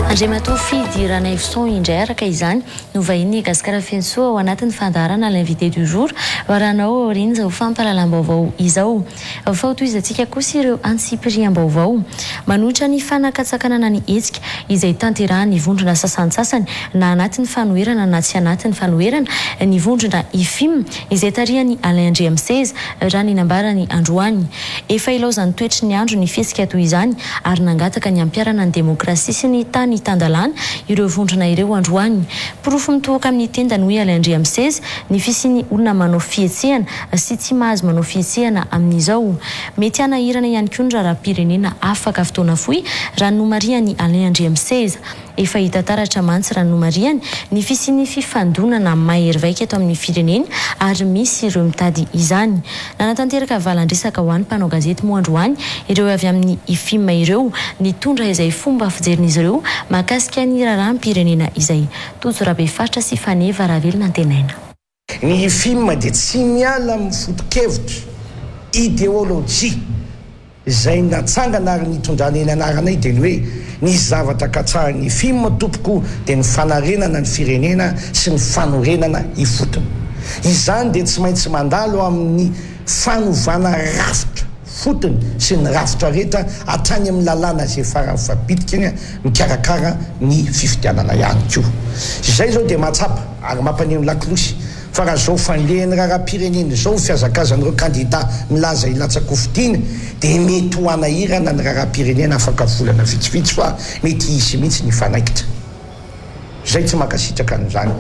Andriamatoa Fidy Ranaivoson indray araka izany no vahinin'i Gasikara Fenosoa ao anatin'ny fandaharana L'invité du jour hoarahanao aorian'izao fampahalalam-baovao izao. Fa hotohizantsika kosa ireo antsipiriam-baovao. Manohitra ny fanakatsakanana ny hetsika izay tanterahan'ny vondrona sasantsasany na anatin'ny fanoherana na tsy anatin'ny fanoherana ny vondrona IFIM izay tarihan'i Alain Andriamiseza, raha ny nambarany androany. Efa ilaozan'ny toetry ny andro ny fihetsika toy izany ary nangataka ny hampiharana ny demokrasia sy ny tany tan-dalàna ireo vondrona ireo androany. Porofo mitohoka amin'ny tendany hoy Alain Andriamiseza ny fisian'ny olona manao fihetsehana sy tsy mahazo manao fihetsehana amin'izao. Mety hanahirana ihany koa ny raharaham-pirenena afaka fotoana fohy, raha ny nomarihan'i Alain Andriamiseza. Efa hita taratra mantsy raha ny nomarihany ny fisian'ny fifandonana mahery vaika eto amin'ny firenena ary misy ireo mitady izany. Nanatanteraka valan-dresaka ho an'ny mpanao gazety moa androany ireo avy amin'ny IFIM ireo nitondra izay fomba fijerin'izy ireo mahakasika ny raharaham-pirenena izay. Tojo Rabefaritra sy Faneva Ravelonantenaina. Ny IFIM dia tsy miala amin'ny foto-kevitra, ideolojia, izay natsangana ary nitondranay ny anaranay dia ny hoe, ny zavatra katsahin'ny IFIM tompoko dia ny fanarenana ny firenena sy ny fanorenana ifotony. Izany dia tsy maintsy mandalo amin'ny fanovana rafitra fotony sy ny rafitra rehetra hatrany amin'ny lalàna izay farany fabitikiny mikarakara ny fifidianana ihany koa. Izay izao dia mahatsapa ary mampaneno lakolosy fa raha izao fandehan'ny raharaham-pirenena izao ny fihazakazan'ireo kandida milaza hilatsa-kofidina dia mety ho hanahirana ny raharaham-pirenena afaka volana vitsivitsy fa mety hisy mihitsy ny fanaikitra. Izay tsy mankasitraka an'izany.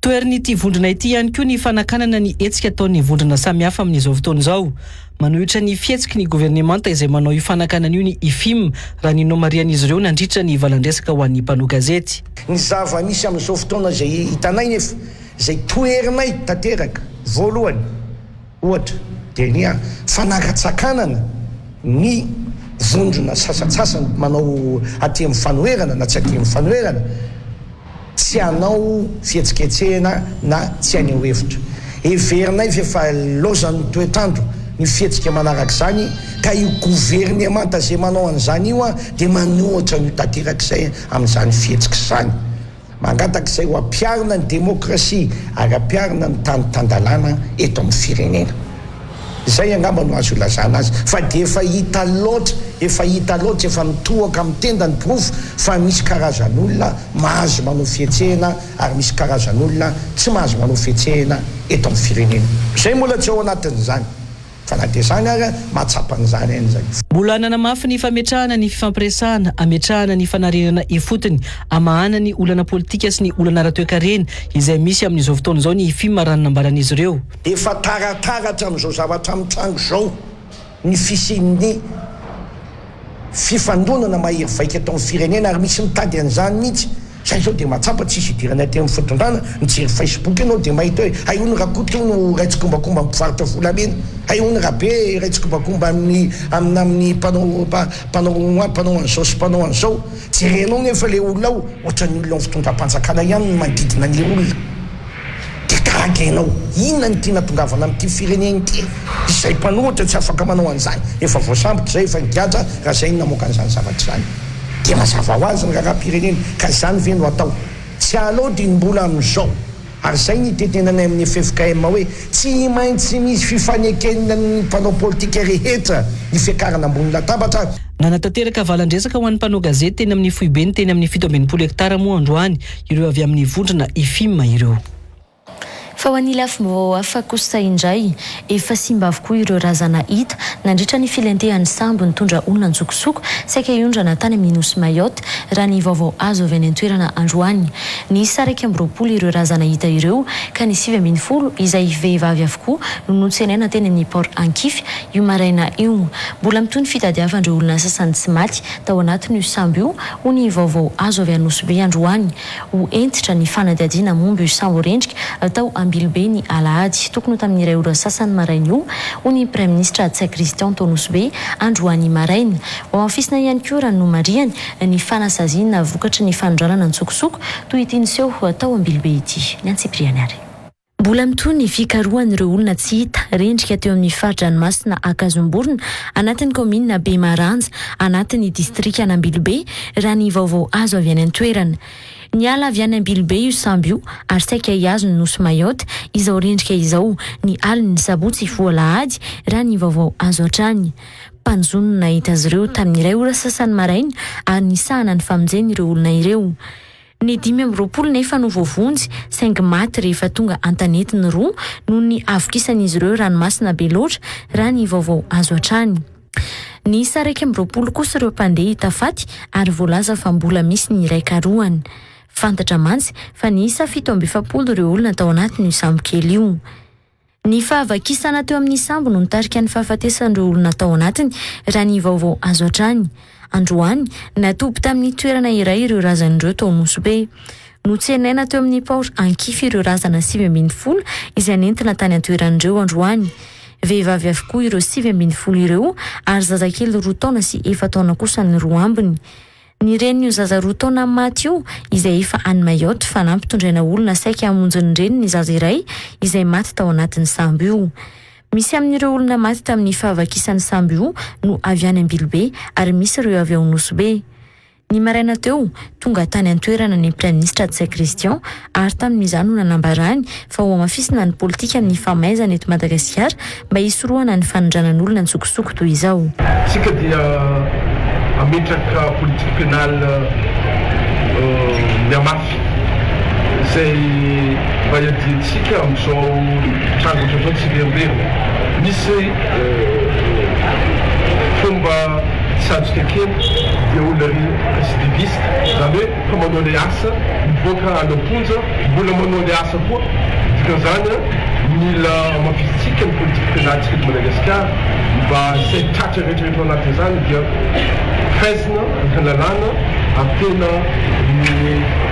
Toherin'ity vondrona ity ihany koa ny fanakanana ny hetsika ataon'ny vondrona samihafa amin'izao fotoana izao. Manohitra ny fihetsiky ny governemanta izay manao io fanakanana io ny IFIM, raha ny nomarihan'izy ireo nandritra ny valandresaka ho an'ny mpanao gazety. Ny zava-misy amin'izao fotoana izay hitanay nefa, izay toherinay tanteraka, voalohany, ohatra, dia ny fanakatsakanana ny vondrona sasantsasany manao aty amin'ny fanoherana na tsy aty amin'ny fanoherana, tsy hanao fihetsiketsehana na tsy haneho hevitra. Heverinay fa efa laozan'ny toetr'andro ny fihetsika manaraka izany ka io governemanta izay manao an'izany io dia manohitra an'io tanteraka izay amin'izany fihetsika izany. Mangataka izay ho ampiharina ny demokrasia ary ampiharina ny tany tan-dalàna eto amin'ny firenena. Izay angamba no azo ilazana azy fa dia efa hita loatra, efa hita loatra, efa mitohaka amin'ny tenda ny porofo fa misy karazan'olona mahazo manao fihetsehana ary misy karazan'olona tsy mahazo manao fihetsehana eto amin'ny firenena. Izay mbola tsy ao anatin'izany fa na dia izany ary mahatsapa an'izany ihany izay. Mbola nanamafy ny fametrahana ny fifampiresahana, hametrahana ny fanarenana ifotony, hamahana ny olana politika sy ny olana ara-toekarena izay misy amin'izao fotoana izao ny IFIM raha ny nambaran'izy ireo. Efa tarataratra amin'izao zavatra mitranga izao ny fisian'ny fifandonana mahery vaika eto amin'ny firenena ary misy mitady an'izany mihitsy. Zay izao dia mahatsapa tsisy idirana aty amin'ny fitondrana, mijery facebook ianao dia mahita hoe hay hono Rakoto hono iray tsikombakomba amin'ny mpivarotra volamena, hay hono Rabe iray tsikombakomba amin'ny amin'ny amin'ny mpanao mpanao mpanao an'izao sy mpanao an'izao. Jerenao nefa ilay olona ao, ohatran'ny olona ao amin'ny fitondram-panjakana ihany no manodidina an'ilay olona. Dia gaga ianao, inona no tiana tongavana amin'ity firenena ity? Izay mpanohitra tsy afaka manao an'izany, efa voasambotra izay, efa nigadra raha izay no namoaka an'izany zavatra izany. Dia mazava ho azy ny raharaham-pirenena, ka izany ve no atao? Tsy aleo dia ny mbola amin'izao. Ary izay no itenenanay amin'ny ffkm hoe tsy maintsy misy fifaneken'ny mpanao politika rehetra ny fiakarana ambony latabatra. Nanatanteraka valan-dresaka ho an'ny mpanao gazety teny amin'ny foibeny teny amin'ny 67 hektara moa androany ireo avy amin'ny vondrona IFIM ireo. Fa ho an'ny lafim-baovao hafa kosa indray, efa simba avokoa ireo razana hita nandritra ny filentehan'ny sambo nitondra olona an-tsokosoko saika hiondrana tany amin'ny nosy Mayotte, raha ny vaovao azo avy any an-toerana androany. Niisa 21 ireo razana hita ireo ka ny 19 izay vehivavy avokoa no notsenaina teny amin'ny Port Ankify io maraina io. Mbola mitohy ny fitadiavan-dreo olona sasany tsy maty tao anatin'io sambo io, hoy ny vaovao azo avy any Nosy Be androany. Ho hentitra ny fanadihadiana momba io sambo rendrika tao Ambilobe ny alahady tokony ho tamin'ny iray ora sasany maraina io, hoy ny Praiminisitra Ntsay Christian tao Nosy Be androany maraina. Hohamafisina ihany koa raha nomarihany ny fanasaziana vokatry ny fanondranana an-tsokosoko toy ity niseho tao Ambilobe ity. Ny antsipiriany ary. Mbola mitohy ny fikarohan'ireo olona tsy hita rendrika teo amin'ny fari-dranomasina Ankazomborona, anatin'ny kaominina Bemaranja, anatin'ny distrikan'Ambilobe, raha ny vaovao azo avy any an-toerana. Niala avy any Ambilobe io sambo io ary saika hihazo ny nosy Mayotte izao rendrika izao ny alin'ny sabotsy hifoha alahady, raha ny vaovao azo hatrany. Mpanjono no nahita azy ireo tamin'ny iray ora sasany maraina ary nisahana ny famonjena ireo olona ireo. Ny 25 nefa no voavonjy saingy maty rehefa tonga an-tanety ny roa noho ny havokisan'izy ireo ranomasina be loatra, raha ny vaovao azo hatrany. Niisa 21 kosa ireo mpandeha hita faty ary voalaza fa mbola misy ny iray karohana. Fantatra mantsy fa niisa 47 ireo olona tao anatin'io sambokely io. Ny fahavakisana teo amin'ny sambo no nitarika ny fahafatesan'ireo olona tao anatiny, raha ny vaovao azo hatrany. Androany, natoby tamin'ny toerana iray ireo razana ireo tao Nosy Be. Notsenaina teo amin'ny port Ankify ireo razana 19 izay nentina tany an-toeran'ireo androany. Vehivavy avokoa ireo 19 ireo ary zazakely roa taona sy efa-taona kosa ny roa ambiny. Ny renin'io zaza roa taona maty io, izay efa any Mayotte fa nampitondraina olona saika hamonjy ny reniny ny zaza iray izay maty tao anatin'ny sambo io. Misy amin'ireo olona maty tamin'ny fahavakisan'ny sambo io no avy any Ambilobe ary misy ireo avy ao Nosy Be. Ny maraina teo, tonga tany an-toerana ny Praiminisitra Ntsay Christian ary tamin'izany no nanambarany fa hohamafisina ny politika amin'ny famaizana eto Madagasikara mba hisorohana ny fanondranan'olona an-tsokosoko toy izao. Isika dia hametraka politique pénale mihamafy izay mba hiadiantsika amin'izao tranga ohatran'izao tsy hiverimberina. Misy fomba tsy azontsika ekena dia olona récidiviste, izany hoe efa manao ilay asa, mivoaka any am-ponja, mbola manao ilay asa koa. Dikan'izany, mila hamafisintsika ny politique pénale-ntsika eto Madagasikara mba izay tratra rehetra rehetra ao anatin'izany dia faizina araka ny lalàna ary tena ny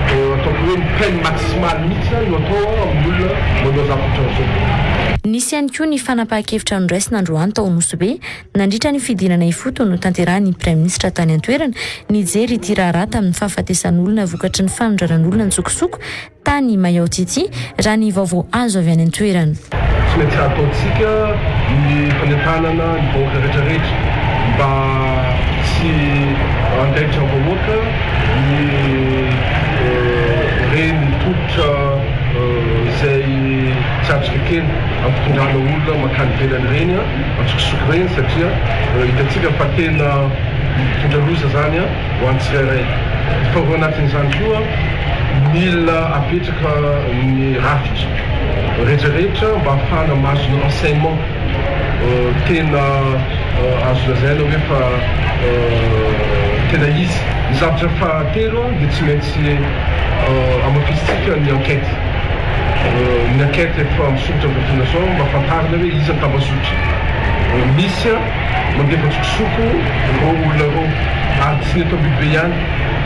ataoko hoe ny peine maximale mihitsy no atao amin'ny olona manao zavatra ohatran'izao. Nisy ihany koa ny fanapahan-kevitra noraisina androany tao Nosy Be Nandritra ny fidinana ifotony notanterahin'ny Praiminisitra tany an-toerana, nijery ity raharaha tamin'ny fahafatesan'olona vokatry ny fanondranan'olona an-tsokosoko tany Mayotte ity, raha ny vaovao azo avy any an-toerana. Tsy maintsy ataontsika ny fanentanana ny vahoaka rehetra rehetra mba tsy handaitra vahoaka ny reny tolotra izay tsy azoko ekena ampitondrana olona mankany ivelany ireny. Antsokosoko ireny satria hitantsika fa tena mitondra loza izany ho an'ny tsirairay. Fa ao anatin'izany koa mila apetraka ny rafitra rehetra rehetra mba ahafahana mahazo ny renseignement tena azo lazaina hoe fa tena izy. Ny zavatra fahatelo dia tsy maintsy hamafisintsika ny enquête. Ny enquête efa misokatra amin'izao fotoana izao mba fantarina hoe iza ny tambazotra misy mandefa an-tsokosoko ireo olona ireo ary tsy ny eto Ambilobe ihany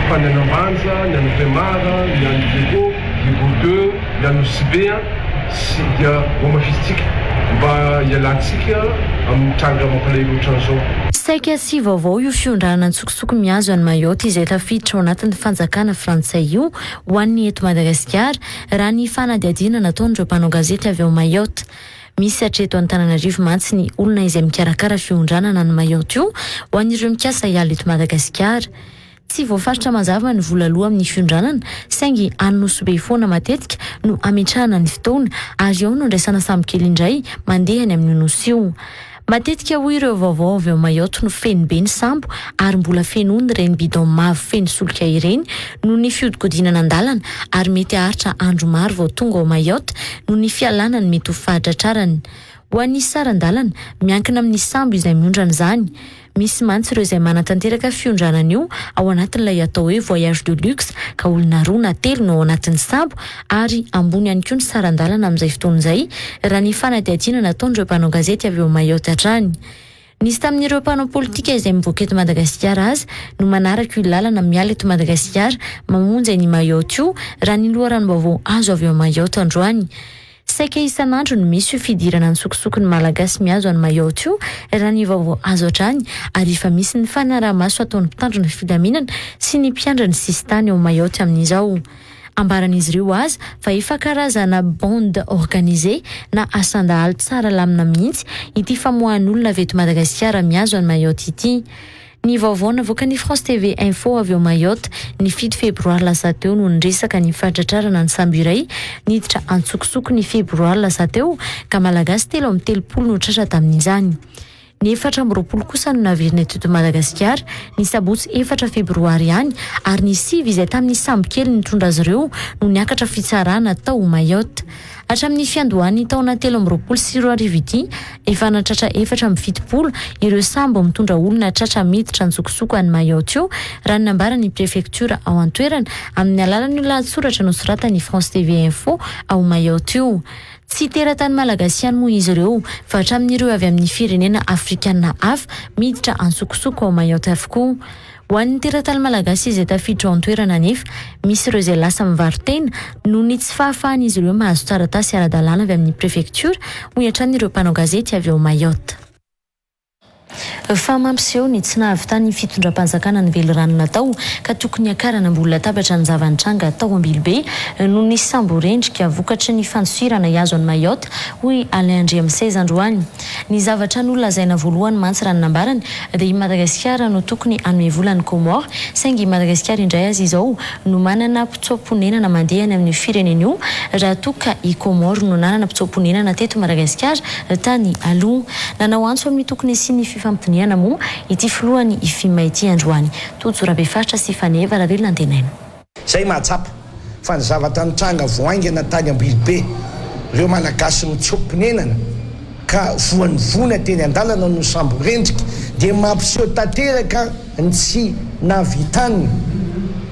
fa ny any Ambanja, ny any Vohemar, ny any Diego, Diego deux, ny any Nosy-Be sy dia hohamafisintsika mba hialantsika amin'ny tranga mampalahelo ohatran'izao. Saika tsy vaovao io fiondranana an-tsokosoko mihazo an'i Mayotte izay tafiditra ao anatin'ny fanjakana frantsay io ho an'ny eto Madagasikara, raha ny fanadihadiana nataon'ireo mpanao gazety avy ao Mayotte. Misy hatreto Antananarivo mantsy ny olona izay mikarakara fiondranana any Mayotte io ho an'ireo mikasa hiala eto Madagasikara. Tsy voafaritra mazava ny vola aloa amin'ny fiondranana saingy any Nosy Be foana matetika no ametrahana ny fotoana ary ao no andraisana sambokely indray mandeha any amin'io nosy io. Matetika hoy ireo vaovao avy ao Mayotte no feno be ny sambo ary mbola fenoiny ireny bidon mavo feno solika ireny noho ny fiodikodinana an-dalana ary mety haharitra andro maro vao tonga ao Mayotte noho ny fialana ny mety ho fahatratrarany. Ho an'ny saran-dalana, miankina amin'ny sambo izay miondrana izany. Misy mantsy ireo izay manatanteraka fiondranana io ao anatin'ilay atao hoe voyage de luxe ka olona roa na telo no ao anatin'ny sambo ary ambony ihany koa ny saran-dalana amin'izay fotoana izay raha ny fanadihadiana nataon'ireo mpanao gazety avy ao Mayotte hatrany. Nisy tamin'ireo mpanao politika izay mivoaka eto Madagasikara aza no manaraka io lalana miala eto Madagasikara mamonjy an'i Mayotte io raha ny loharanom-baovao azo avy ao Mayotte androany. Saika isan'andro no misy io fidirana an-tsokosoko ny Malagasy mihazo an'i Mayotte io, raha ny vaovao azo hatrany, ary efa misy ny fanaraha-maso ataon'ny mpitandro ny filaminana sy ny mpiandry ny sisintany ao Mayotte amin'izao. Ambaran'izy ireo aza fa efa karazana bande organisée na asan-dahalo tsara lamina mihitsy ity famoahan'olona avy eto Madagasikara mihazo an'i Mayotte ity. Ny vaovao navoakan'ny France TV Info avy ao Mayotte ny fito febroary lasa teo no niresaka ny fahatratrarana ny sambo iray niditra antsokosoko ny febroary lasa teo ka Malagasy 33 no tratra tamin'izany. Ny 24 kosa no naverina teto Madagasikara ny sabotsy efatra febroary ihany ary ny sivy izay tamin'ny sambo kely nitondra azy ireo no niakatra fitsarana tao Mayotte. Hatramin'ny fiandohan'ny taona 2023 ity, efa nahatratra 74 ireo sambo mitondra olona tratra miditra an-tsokosoko any Mayotte io, raha ny nambaran'ny prefektiora ao an-toerana amin'ny alalan'io lahatsoratra nosoratan'ny France TV Info ao Mayotte io. Tsy teratany malagasy ihany moa izy ireo fa hatramin'ireo avy amin'ny firenena afrikana hafa miditra an-tsokosoko ao Mayotte avokoa. Ho an'ny teratany malagasy izay tafiditra ao an-toerana anefa, misy ireo izay lasa mivaro-tena noho ny tsy fahafahan'izy ireo mahazo taratasy ara-dalàna avy amin'ny prefektiora, hoy hatrany ireo mpanao gazety avy ao Mayotte. Fa mampiseho ny tsy nahavitan'ny fitondram-panjakana ny velirano natao ka tokony hiakarana ambony latabatra ny zava-nitranga tao Ambilobe noho ny sambo rendrika vokatry ny fandosirana hihazo an'i Mayotte, hoy Alain Andriamiseza androany. Ny zavatra nolazaina voalohany mantsy raha ny nambarany dia i Madagasikara no tokony hanome vola an'i Comores saingy i Madagasikara indray aza izao no manana mpitsoa-ponenana mandeha any amin'io firenena io raha toa ka i Comores no nanana mpitsoa-ponenana teto Madagasikara tany aloha. Nanao antso amin'ny tokony hisian'ny fifampidinihana moa ity filohan'ny IFIM ity androany. Tojo Rabefaritra sy Faneva Ravelonantenaina. Izay mahatsapa fa ny zavatra nitranga vao haingana tany Ambilobe, ireo Malagasy nitsoa-ponenana ka voan'ny voina teny an-dalana no sambo rendrika dia mampiseho tanteraka ny tsy nahavitany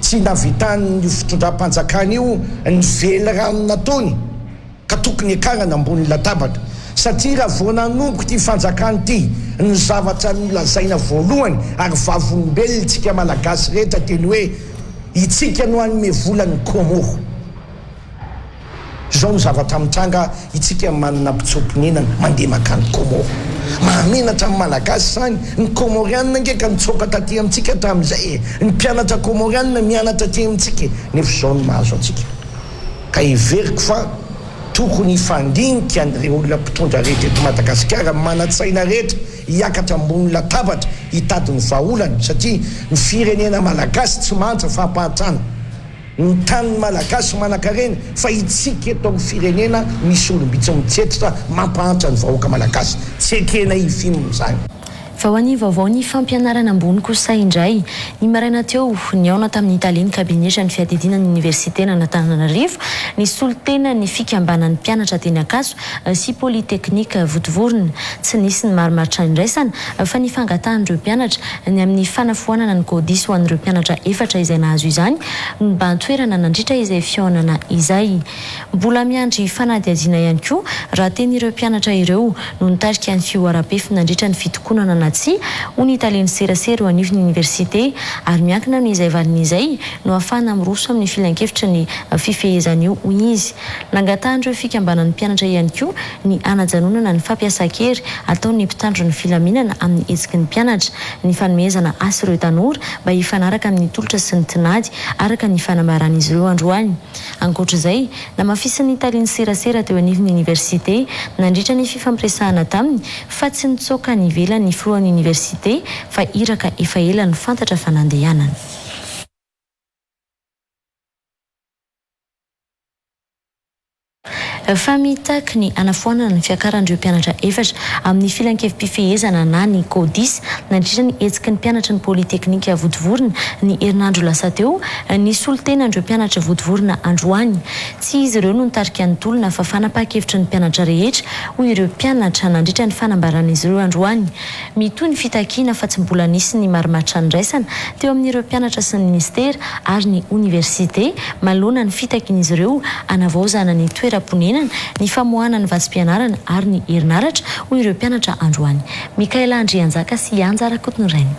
tsy nahavitan'io fitondram-panjakana io ny velirano nataony. ka tokony hiakarana ambony latabatra satria raha vao nanomboka ity fanjakana ity ny zavatra nolazaina voalohany ary vavolombelona itsika malagasy rehetra dia ny hoe itsika no hanome vola ny Comores izao ny zavatra mitranga itsika manana mpitsoa-ponenana mandeha makany Comores mahamenatra ny malagasy izany ny Comorianina ange ka nitsoaka taty amintsika hatramin'izay e ny mpianatra Comorianina mianatra aty amintsika e nefa izao no mahazo antsika Ka heveriko fa tokony hifandinika an'ireo olona mpitondra rehetra eto Madagasikara, manan-tsaina rehetra hiakatra ambony latabatra hitady ny vahaolana satria ny firenena malagasy tsy mahantra fampahantrana. Ny tanin'ny malagasy manankarena fa itsika eto amin'ny firenena misy olom-bitsy mitsetritra mampahantra ny vahoaka malagasy. Tsy ekena IFIM izany. Fa ho an'ny vaovaon'ny fampianarana ambony kosa indray, ny maraina teo, nihaona tamin'ny talen'ny kabinetran'ny fiadidiana ny oniversitenan'Antananarivo ny solontenan'ny fikambanan'ny mpianatra teny Ankatso sy Polytechnique Vontovorona. Tsy nisy ny marimaritra niraisana fa ny fangatahan'ireo mpianatra ny amin'ny fanafoanana ny CODIS ho an'ireo mpianatra efatra izay nahazo izany no nibahan-toerana nandritra izay fihaonana izay. Mbola miandry fanadihadiana ihany koa raha teny ireo mpianatra ireo no nitarika ny fihoaram-pefy nandritra ny fitokonana na tsia, hoy ny talen'ny serasera eo anivon'ny oniversite, ary miankina amin'izay valiny izay no ahafahana miroso amin'ny filankevitry ny fifehezana io, hoy izy. Nangatahan'ireo fikambanan'ny mpianatra ihany koa ny hanajanonana ny fampiasan-kery ataon'ny mpitandro ny filaminana amin'ny hetsiky ny mpianatra, ny fanomezana asa ireo tanora mba hifanaraka amin'ny tolotra sy ny tinady, araka ny fanambaran'izy ireo androany. Ankoatra izay, namafisin'ny talen'ny serasera teo anivon'ny oniversite nandritra ny fifampiresahana taminy fa tsy nitsoaka any ivelany ny filohan'ny oniversite fa iraka efa ela no fantatra fa nandehanany. Fa mitaky ny hanafoanana ny fiakaran'ireo mpianatra efatra amin'ny filankevi-pifehezana na ny Codis nandritra ny hetsiky ny mpianatry ny Polyteknika Vontovorona ny herinandro lasa teo ny solontenan'ireo mpianatra Vontovorona androany. Tsy izy ireo no nitarika ny tolona fa fanapahan-kevitry ny mpianatra rehetra, hoy ireo mpianatra nandritra ny fanambaran'izy ireo androany. Mitohy ny fitakiana fa tsy mbola nisy ny marimaritra niraisana teo amin'ireo mpianatra sy ny minisitera ary ny oniversite manoloana ny fitakian'izy ireo hanavaozana ny toeram-ponenana, ny famoahana ny vatsim-pianarana ary ny herinaratra, hoy ireo mpianatra androany. Mickaël Andrianjaka sy Anja Rakotonirainy.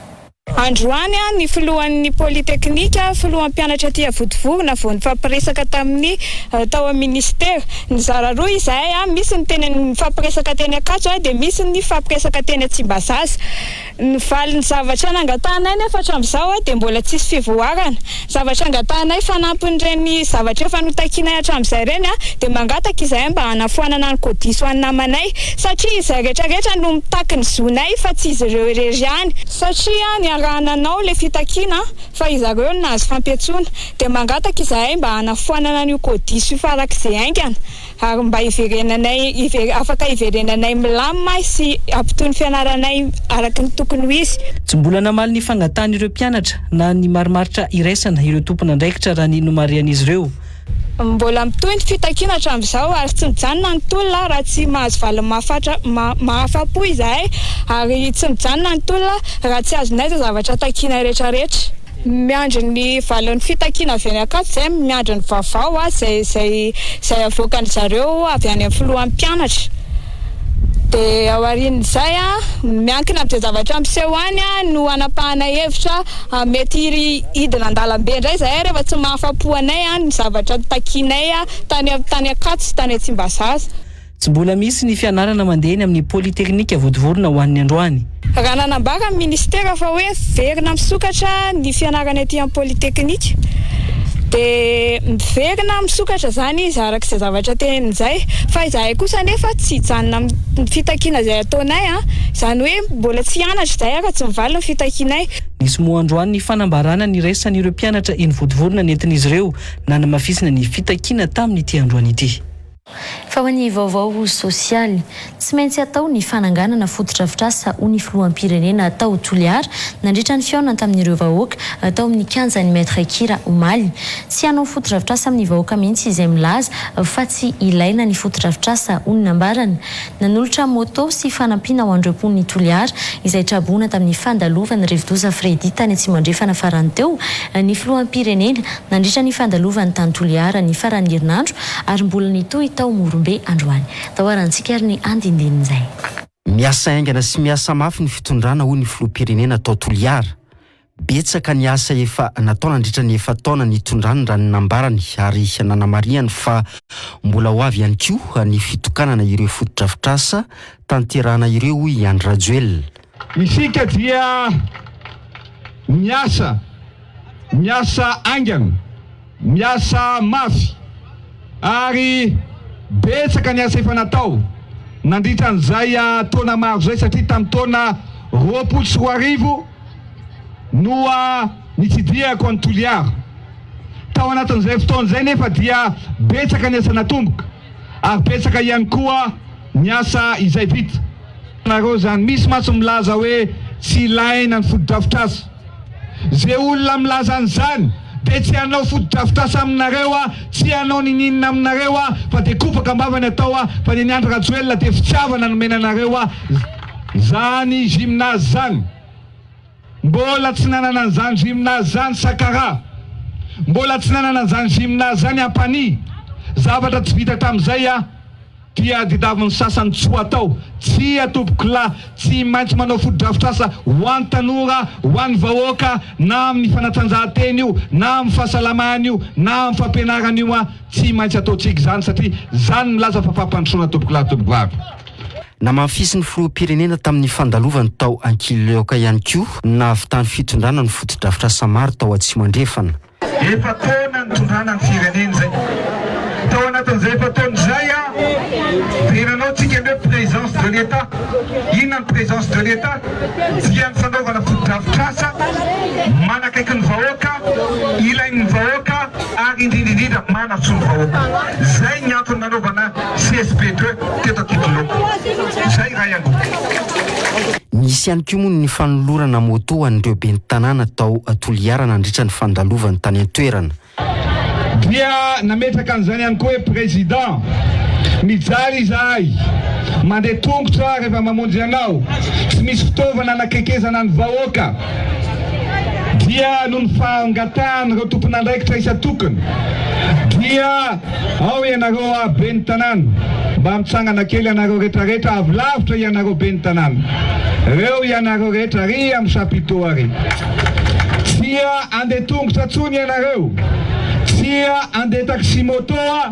Androany ny filohan'ny Polyteknika, filohan'ny mpianatra aty Vontovorona vao nifampiresaka tamin'ny tao amin'ny minisitera. Nizara roa izahay, misy ny teny nifampiresaka teny Ankatso dia misy ny nifampiresaka teny Tsimbazaza. Ny valin'ny zavatra nangatahanay nefa hatramin'izao dia mbola tsisy fivoarana. Zavatra angatahanay fanampin'ireny zavatra efa notakianay hatramin'izay ireny dia mangataka izahay mba hanafoanana ny CODIS ho an'ny namanay satria izay rehetra rehetra no mitaky ny zonay fa tsy izy ireo irery ihany satria niaraha-nanao ilay fitakiana fa izareo no nahazo fampiantsoana dia mangataka izahay mba hanafoanana an'io CODIS io farak'izay haingana ary mba hiverenanay afaka hiverenanay milamina sy hampitohy ny fianaranay araka ny tokony ho izy. Tsy mbola namaly ny fangatahan'ireo mpianatra na ny marimaritra iraisana ireo tompon'andraikitra raha ny nomarihan'izy ireo. Mbola mitohy ny fitakiana hatramin'izao ary tsy mijanona ny tolona raha tsy mahazo valiny mahafatra mahafa-po izahay ary tsy mijanona ny tolona raha tsy azonay izay zavatra takianay rehetrarehetra. Miandry ny valin'ny fitakiana avy any Ankatso izay, miandry ny vaovao izay izay izay avoakan-dry zareo avy any amin'ny filohan'ny mpianatra. Dia aorian'izay, miankina amin'izay zavatra miseho any no hanapahanay hevitra, mety hidina an-dalambe indray izahay rehefa tsy mahafa-po anay ny zavatra takianay tany tany Ankatso sy tany Tsimbazaza. Tsy mbola misy ny fianarana mandeha eny amin'ny Polyteknika Vontovorona ho an'ny androany. Raha nanambara ny minisitera fa hoe miverina misokatra ny fianarana ety amin'ny Polyteknika dia miverina misokatra izany izy araka izay zavatra teneniny izay fa izahay kosa anefa tsy hijanona amin'ny fitakiana izay ataonay, izany hoe mbola tsy hianatra izahay raha tsy mivaly ny fitakianay. Nisy moa androany ny fanambarana niraisan'ireo mpianatra eny Vontovorona nentin'izy ireo nanamafisina ny fitakiana tamin'ity androany ity. Fa ho an'ny vaovao sosialy, tsy maintsy atao ny fananganana fotodrafitrasa hoy ny filoham-pirenena tao Toliara nandritra ny fihaonana tamin'ireo vahoaka tao amin'ny kianjan'ny Maître Kira omaly. Tsy hanao fotodrafitrasa amin'ny vahoaka mihitsy izay milaza fa tsy ilaina ny fotodrafitrasa hoy ny nambarany. Nanolotra moto sy fanampiana ho an'ireo mponin'i Toliara izay traboina tamin'ny fandalovan'ny rivodoza Freddy tany Atsimo Andrefana farany teo ny filoham-pirenena nandritra ny fandalovany tany Toliara ny faran'ny herinandro ary mbola nitohy tao Morombe androany. Tao arantsika ary ny andindinin'izay. Miasa haingana sy miasa mafy ny fitondrana hoy ny filoham-pirenena tao Toliara. Betsaka ny asa efa natao nandritra ny efa-taona nitondrany raha ny nambarany ary nanamarihany fa mbola ho avy ihany koa ny fitokanana ireo fotodrafitrasa tanterahana ireo hoy i Andry Rajoelina. Isika dia miasa, miasa haingana, miasa mafy ary betsaka ny asa efa natao nandritra an'izay taona maro izay satria tamin'ny taona 2020 no nitsidihako an'i Toliara. Tao anatin'izay fotoana izay nefa dia betsaka ny asa natomboka ary betsaka ihany koa ny asa izay vita. Nareo izany, misy mantsy milaza hoe tsy ilaina ny fotodrafitrasa. Ze olona milaza an'izany dia tsy hanao fotodrafitrasa aminareo aho, tsy hanao nininona aminareo aho fa dia kopaka am-bava ny atao aho fa ny an'i Andry Rajoelina dia fitiavana nomena anareo aho. Zany gymnase zany mbola tsy nanana an'izany gymnase zany Sakara, mbola tsy nanana an'izany gymnase zany Ampanihy, zavatra tsy vita hatramin'izay a dia tadiavin'ny sasany tsy ho atao, tsia tompokolahy, tsy maintsy manao fotodrafitrasa ho an'ny tanora, ho an'ny vahoaka na amin'ny fanatanjahantena io, na amin'ny fahasalamana io, na amin'ny fampianarana io a, tsy maintsy ataontsika izany satria zany milaza fa fampandrosoana tompokolahy tompokovavy. Namafisin'ny filoham-pirenena tamin'ny fandalovany tao Ankililoaka ihany koa ny nahavitan'ny fitondrana ny fotodrafitrasa maro tao Atsimo Andrefana. Efa-taona nitondrana ny firenena izay. Tao anatin'izay efa-taona izay dia nanao tsika ny hoe présence de l'Etat. Inona ny présence de l'Etat? Dia ny fanaovana fotodrafitrasa manakaiky ny vahoaka, ilain'ny vahoaka ary indrindra indrindra manasoa ny vahoaka. Izay ny antony nanaovana CSB deux teto Ankidiloko. Izay iray aloha. Nisy ihany koa moa ny fanolorana moto ho an'ireo ben'ny tanàna tao Toliara nandritra ny fandalovany tany an-toerana. Dia nametraka an'izany ihany koa hoe Président, mijaly izahay, mandeha tongotra rehefa mamonjy anao, tsy misy fitaovana anakekezana ny vahoaka. Dia noho ny fangatahan'ireo tompon'andraikitra isan-tokony dia ao ianareo a ben'ny tanàna mba mitsangana kely ianareo rehetra rehetra avy lavitra ianareo ben'ny tanàna reo ianareo rehetra ary amin'ny chapiteau ary tsia andeha tongotra tsony ianareo tsia andeha taxi moto a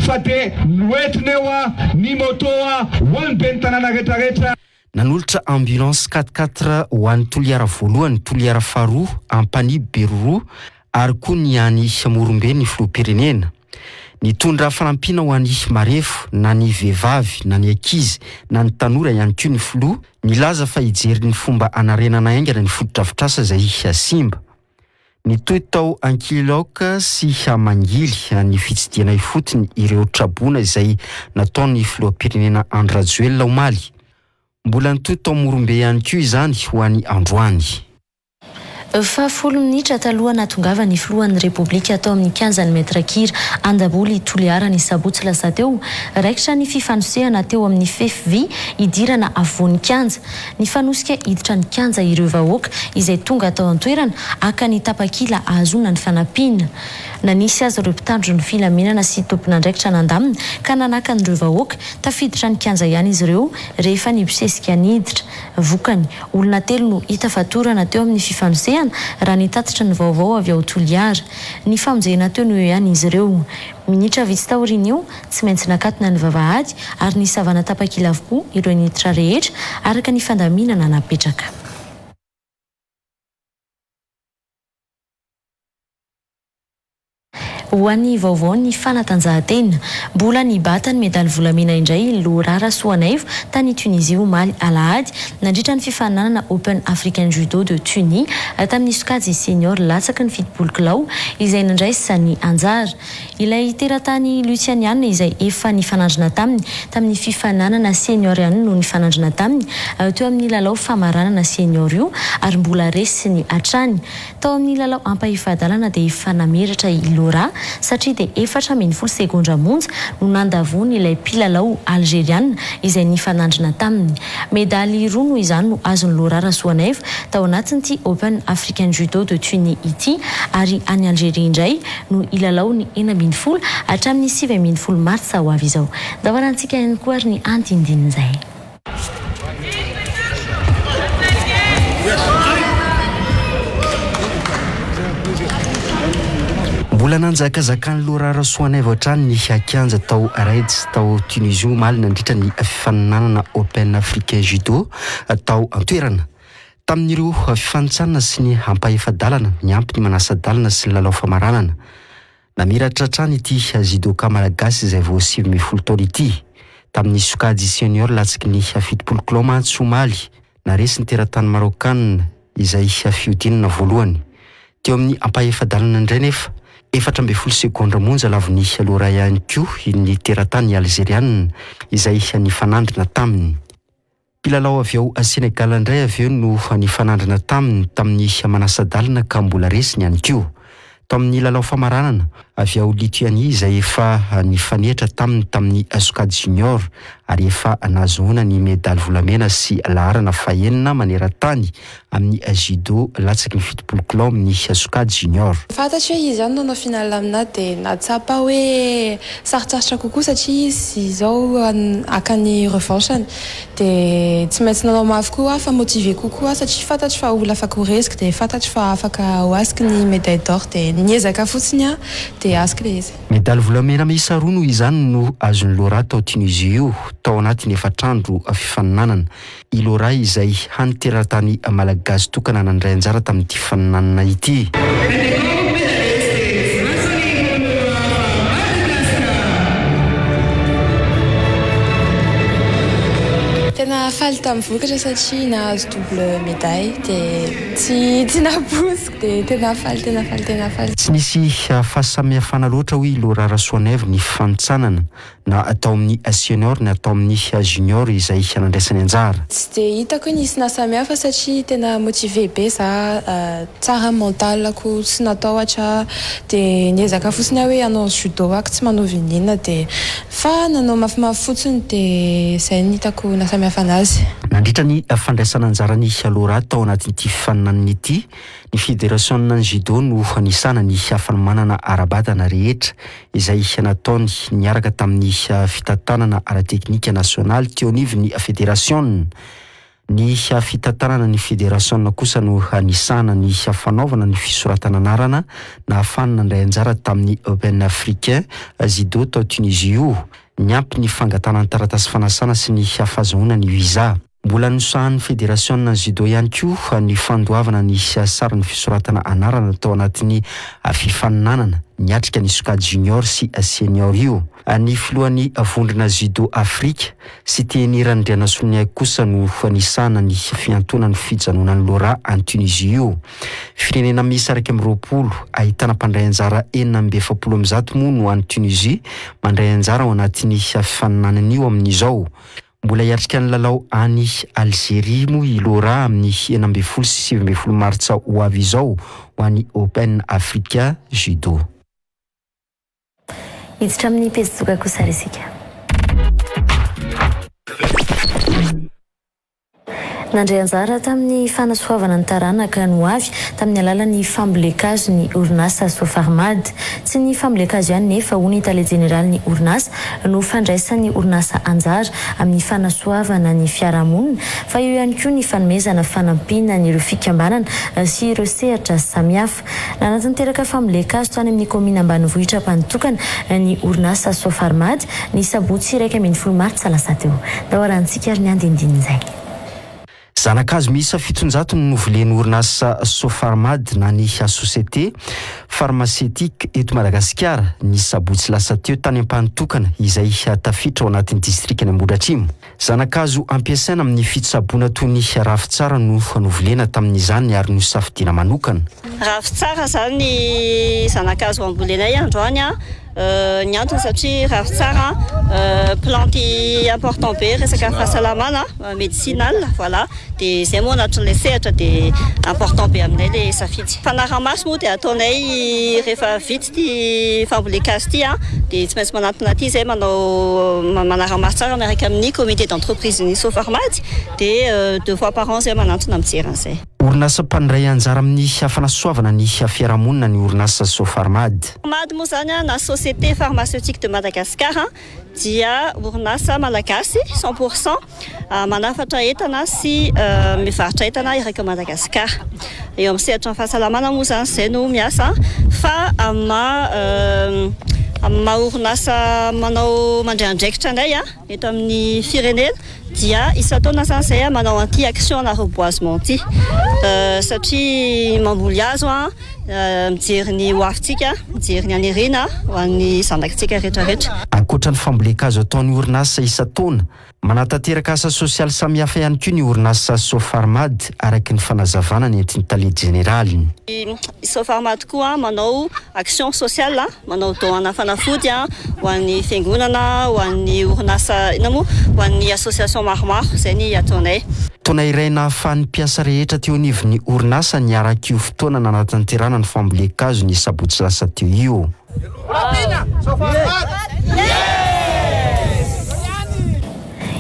fa dia noentina eo a ny moto a ho an'ny ben'ny tanàna rehetra rehetra. Nanolotra ambulance quatre quatre ho an'i Toliara voalohany, Toliara faharoa, Ampanihy Beroroha ary koa ny any Morombe ny filoham-pirenena. Nitondra fanampiana ho an'ny marefo na ny vehivavy na ny ankizy na ny tanora ihany koa ny filoha, nilaza fa hijery ny fomba hanarenana haingana ny fotodrafitrasa izay simba. Nitohy tao Ankilaoka sy Mangily ny fitsidihana ifotony ireo traboina izay nataon'ny filoham-pirenena Andry Rajoelina omaly. Mbola nitohy tao Morombe ihany koa izany ho an'ny androany. Fa folo minitra taloha nahatongavan'ny filohan'ny Repoblika tao amin'ny kianjan'ny Maître Kira Andaboly Toliara ny sabotsy lasa teo, raikitra ny fifanosehana teo amin'ny fefy vy hidirana afovoan'ny kianja. Nifanosika hiditra ny kianja ireo vahoaka izay tonga tao an-toerana haka ny tapakila ahazoana ny fanampiana. Na nisy aza ireo mpitandro ny filaminana sy tompon'andraikitra nandamina ka nanaka an'ireo vahoaka, tafiditra ny kianja ihany izy ireo rehefa nibosesika niditra. Vokany, olona telo no hita fatorana teo amin'ny fifanosehana raha ny tatitry ny vaovao avy ao Toliara. Nifamonjena teo no eo ihany izy ireo. Minitra vitsy taorian'io, tsy maintsy nakatona ny vavahady ary nisavana tapakila avokoa ireo niditra rehetra, araka ny fandaminana napetraka. Ho an'ny vaovaon'ny fanatanjahantena, mbola nibata ny medaly volamena indray i Laura Rasoanaivo tany Tunisie omaly alahady, nandritra ny fifaninanana Open African Judo de Tunis tamin'ny sokajy senior latsaky ny 70 kilao izay nandraisany anjara. Ilay teratany Luthianiana izay efa nifanandrina taminy tamin'ny fifaninanana senior ihany no nifanandrina taminy teo amin'ny lalao famaranana senior io ary mbola resiny hatrany. Tao amin'ny lalao ampahefa-dalana dia efa namiratra i Laura satria dia 14 segondra monja no nandavoany ilay mpilalao Alzeriana izay nifanandrina taminy. Medaly roa noho izany no azon'i Laura Rasoanaivo tao anatin'ity Open African Judo de Tunis ity ary any Algerie indray no hilalao ny 16 hatramin'ny 19 martsa ho avy izao. Ndao ihany koa ary ny andindinin'izay. Mbola nanjakazakan'i Laura Rasoanaivo hatrany ny kianja tao Reds tao Tunisie omaly nandritra ny fifaninanana Open Africain Judo tao an-toerana. Tamin'ireo fifanintsanana sy ny ampahefa-dalana niampy ny manasa-dalana sy ny lalao famaranana. Namiratra hatrany ity judoka malagasy izay vao 19 taona ity. Tamin'ny sokajy senior latsaky ny 70 kilao mantsy omaly, naresy ny teratany maraokanina izay fihodinana voalohany. Teo amin'ny ampahefa-dalana indray nefa, 14 segondra monja lavon'i Laura ihany koa ny teratany alzerianina izay nifanandrina taminy. Mpilalao avy ao Sénégal indray avy eo no nifanandrina taminy tamin'ny manasa-dalana ka mbola resiny ihany koa. Tao amin'ny lalao famaranana, avy ao Lituanie izay efa nifanehitra taminy tamin'ny sokajy junior ary efa nahazoana ny medaly volamena sy laharana fahenina maneran-tany amin'ny judo latsaky ny 70 kilao amin'ny sokajy junior. Fantatro hoe izy ihany no hanao finale aminà dia nahatsapa hoe sarotsarotra kokoa satria izy izao haka ny revanche-ny dia tsy maintsy nanao mafy koa aho fa motivé kokoa aho satria fantatro fa olona afaka ho resiko dia fantatro fa afaka ho azoko ny médaille d'or dia niezaka fotsiny aho dia azoko ilay izy. Medaly volamena miisa roa noho izany no azon'i Laura tao Tunisie io tao anatin'ny efatr'andro fifaninanana. I Laura izay hany teratany malagasy tokana nandray anjara tamin'ity faninanana ity. Tena faly tamin'ny vokatra satria nahazo double médaille dia tsy tsy nampoiziko dia tena faly tena faly tena faly. Tsy nisy fahasamihafana loatra hoy i Laura Rasoanaivo ny fanintsanana na tao amin'ny senior na tao amin'ny junior izay nandraisany anjara. Tsy dia hitako hoe nisy nahasamihafa satria tena motivé be za, tsara ny mental-ko, tsy natahotra dia niezaka fotsiny aho hoe hanao judo ako tsy manao v'inona dia fa nanao mafimafy fotsiny dia izay no hitako nahasamihafa. samihafa anazy. Nandritra ny fandraisana anjaran'i Laura tao anatin'ity fifaninanana ity, ny federasionan'ny judo no nisahana ny fanomanana ara-batana rehetra izay nataony niaraka tamin'ny fitantanana ara-teknika nasionaly teo anivon'ny federasiona. Ny fitantanana ny federasiona kosa no nisahana ny fanaovana ny fisoratana anarana nahafahany nandray anjara tamin'ny Open Africain Judo tao Tunisie io, niampy ny fangatahana ny taratasy fanasana sy ny fahazoana ny visa. Mbola nosahanin'ny federasiona judo ihany koa ny fandoavana ny sarin'ny fisoratana anarana tao anatin'ny fifaninanana niatrika ny sokajy junior sy senior io. Ny filohan'ny vondrona judo Afrika, Siteny Randrianasoloniaiko kosa no nisahana ny fiantoana ny fijanonan'i Laura any Tunisie io. Firenena miisa 21, ahitana mpandray anjara 146 moa no any Tunisie mandray anjara ao anatin'ny fifaninanana io amin'izao. Mbola hiatrika ny lalao any Alzeria moa i Laura amin'ny 16 sy 19 martsa ho avy izao ho an'ny Open Africa Judo. Hiditra amin'ny pejy doka kosa ary isika. Nandray anjara tamin'ny fanasoavana ny taranaka no avy tamin'ny alalan'ny fambolen-kazo ny orinasa Sofarmad. Tsy ny fambolen-kazo ihany nefa, hoy ny tale jeneralin'ny orinasa, no fandraisan'ny orinasa anjara amin'ny fanasoavana ny fiarahamonina fa eo ihany koa ny fanomezana fanampiana an'ireo fikambanana sy ireo sehatra samihafa. Nanatanteraka fambolen-kazo tany amin'ny kaominina ambanivohitra Ampanotokana ny orinasa Sofarmad ny sabotsy 11 martsa lasa teo. Tao arahantsika ary ny andindinin'izay. Zana-kazo miisa 700 no novolen'ny orinasa Sofarmad na ny Société Pharmaceutique eto Madagasikara ny sabotsy lasa teo tany Ampanotokana izay tafiditra ao anatin'ny distrikan'i Ambohidratrimo. Zana-kazo ampiasaina amin'ny fitsaboana toy ny ravintsara no novolena tamin'izany ary nosafidiana manokana. Ravintsara izany ny zana-kazo ambolenay androany. Ny antony satria ravintsara plante important be resaka fahasalamana, medicinal, voilà. Dia izay moa anatin'ilay sehatra dia important be aminay ilay safidy. Fanaraha-maso moa dia ataonay rehefa vita ity fambolen-kazo ity dia tsy maintsy manantona aty izay manao manara-maso tsara miaraka amin'ny comité d'entreprise ny Sofarmad dia deux fois par an izay manantona mijery an'izay. Orinasa mpandray anjara amin'ny fanasoavana ny fiarahamonina ny orinasa Sofarmad. Mad moa izany na Société Pharmaceutique de Madagascar dia orinasa malagasy cent pour cent manafatra entana sy mivarotra entana eraky Madagasikara. Eo amin'ny sehatry ny fahasalamana moa izany izay no miasa fa amin'ny maha amin'ny maha orinasa manao mandray andraikitra anay eto amin'ny firenena dia isan-taona izany izay manao an'ity action ana reboisement ity satria mamboly hazo mijery ny ho avintsika, mijery ny any aoriana ho an'ny zanakitsika rehetra rehetra. Ankoatra ny fambolen-kazo ataon'ny orinasa isan-taona, manatanteraka asa sosialy samihafa ihany koa ny orinasa Sofarmad, araka ny fanazavana nentin'ny tale jeneraliny. Ny Sofarmad koa manao action sociale, manao don ana fanafody ho an'ny fiangonana, ho an'ny orinasa, inona moa, ho an'ny association maromaro, izay ny ataonay. Taona iray nahafahan'ny mpiasa rehetra teo anivon'ny orinasa niaraka io fotoana nanatanterahana ny fambolen-kazo ny sabotsy lasa teo io.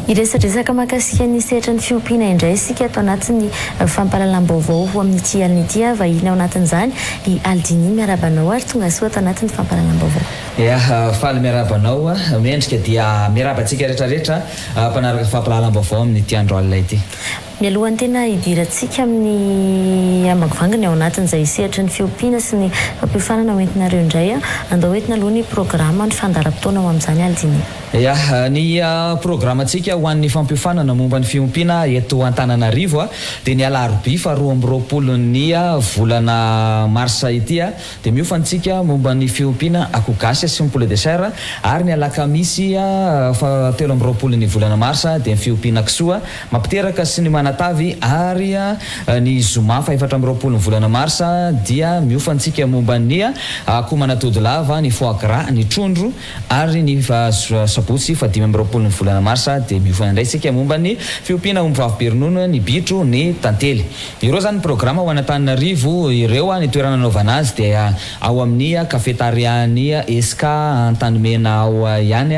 Hiresadresaka mahakasika ny sehatry ny fiompiana indray isika ato anatin'ny fampahalalam-baovao ho amin'ity alina ity. Vahiny ao anatin'izany i Aldini. Miarahaba anao ary tongasoa ato anatin'ny fampahalalam-baovao. Ya, faly miarahaba anao Mendrika dia miarahaba antsika rehetra rehetra mpanaraka fampahalalam-baovao amin'ity andro alina ity. Mialohan'ny tena hidirantsika amin'ny ambangivanginy ao anatin'izay sehatry ny fiompiana sy ny fampiofanana ho entinareo indray, andao entina aloha ny programa, ny fandaharam-potoana ho amin'izany Aldini. Ya, ny programantsika ho an'ny fampiofanana momba ny fiompiana eto Antananarivo dia ny alarobia faha 22 ny volana marsa ity Dia miofana isika momba ny fiompiana akoho gasy sy ny poulet de chair ary ny alakamisy faha 23 ny volana marsa dia ny fiompiana kisoa mampiteraka sy ny manana. Tamatave ary ny zoma faha 24 ny volana marsa dia miofantsika momba ny akoho manatody lava, ny foie gras, ny trondro ary ny sabotsy faha 25 ny volana marsa dia miofana indray isika momba ny fiompiana omby vavy be ronono, ny bitro, ny tantely. Ireo izany ny programa ho an'Antananarivo ireo. Ny toerana anaovana azy dia ao amin'ny cafetaria-n'ny Esca Antanimena ao ihany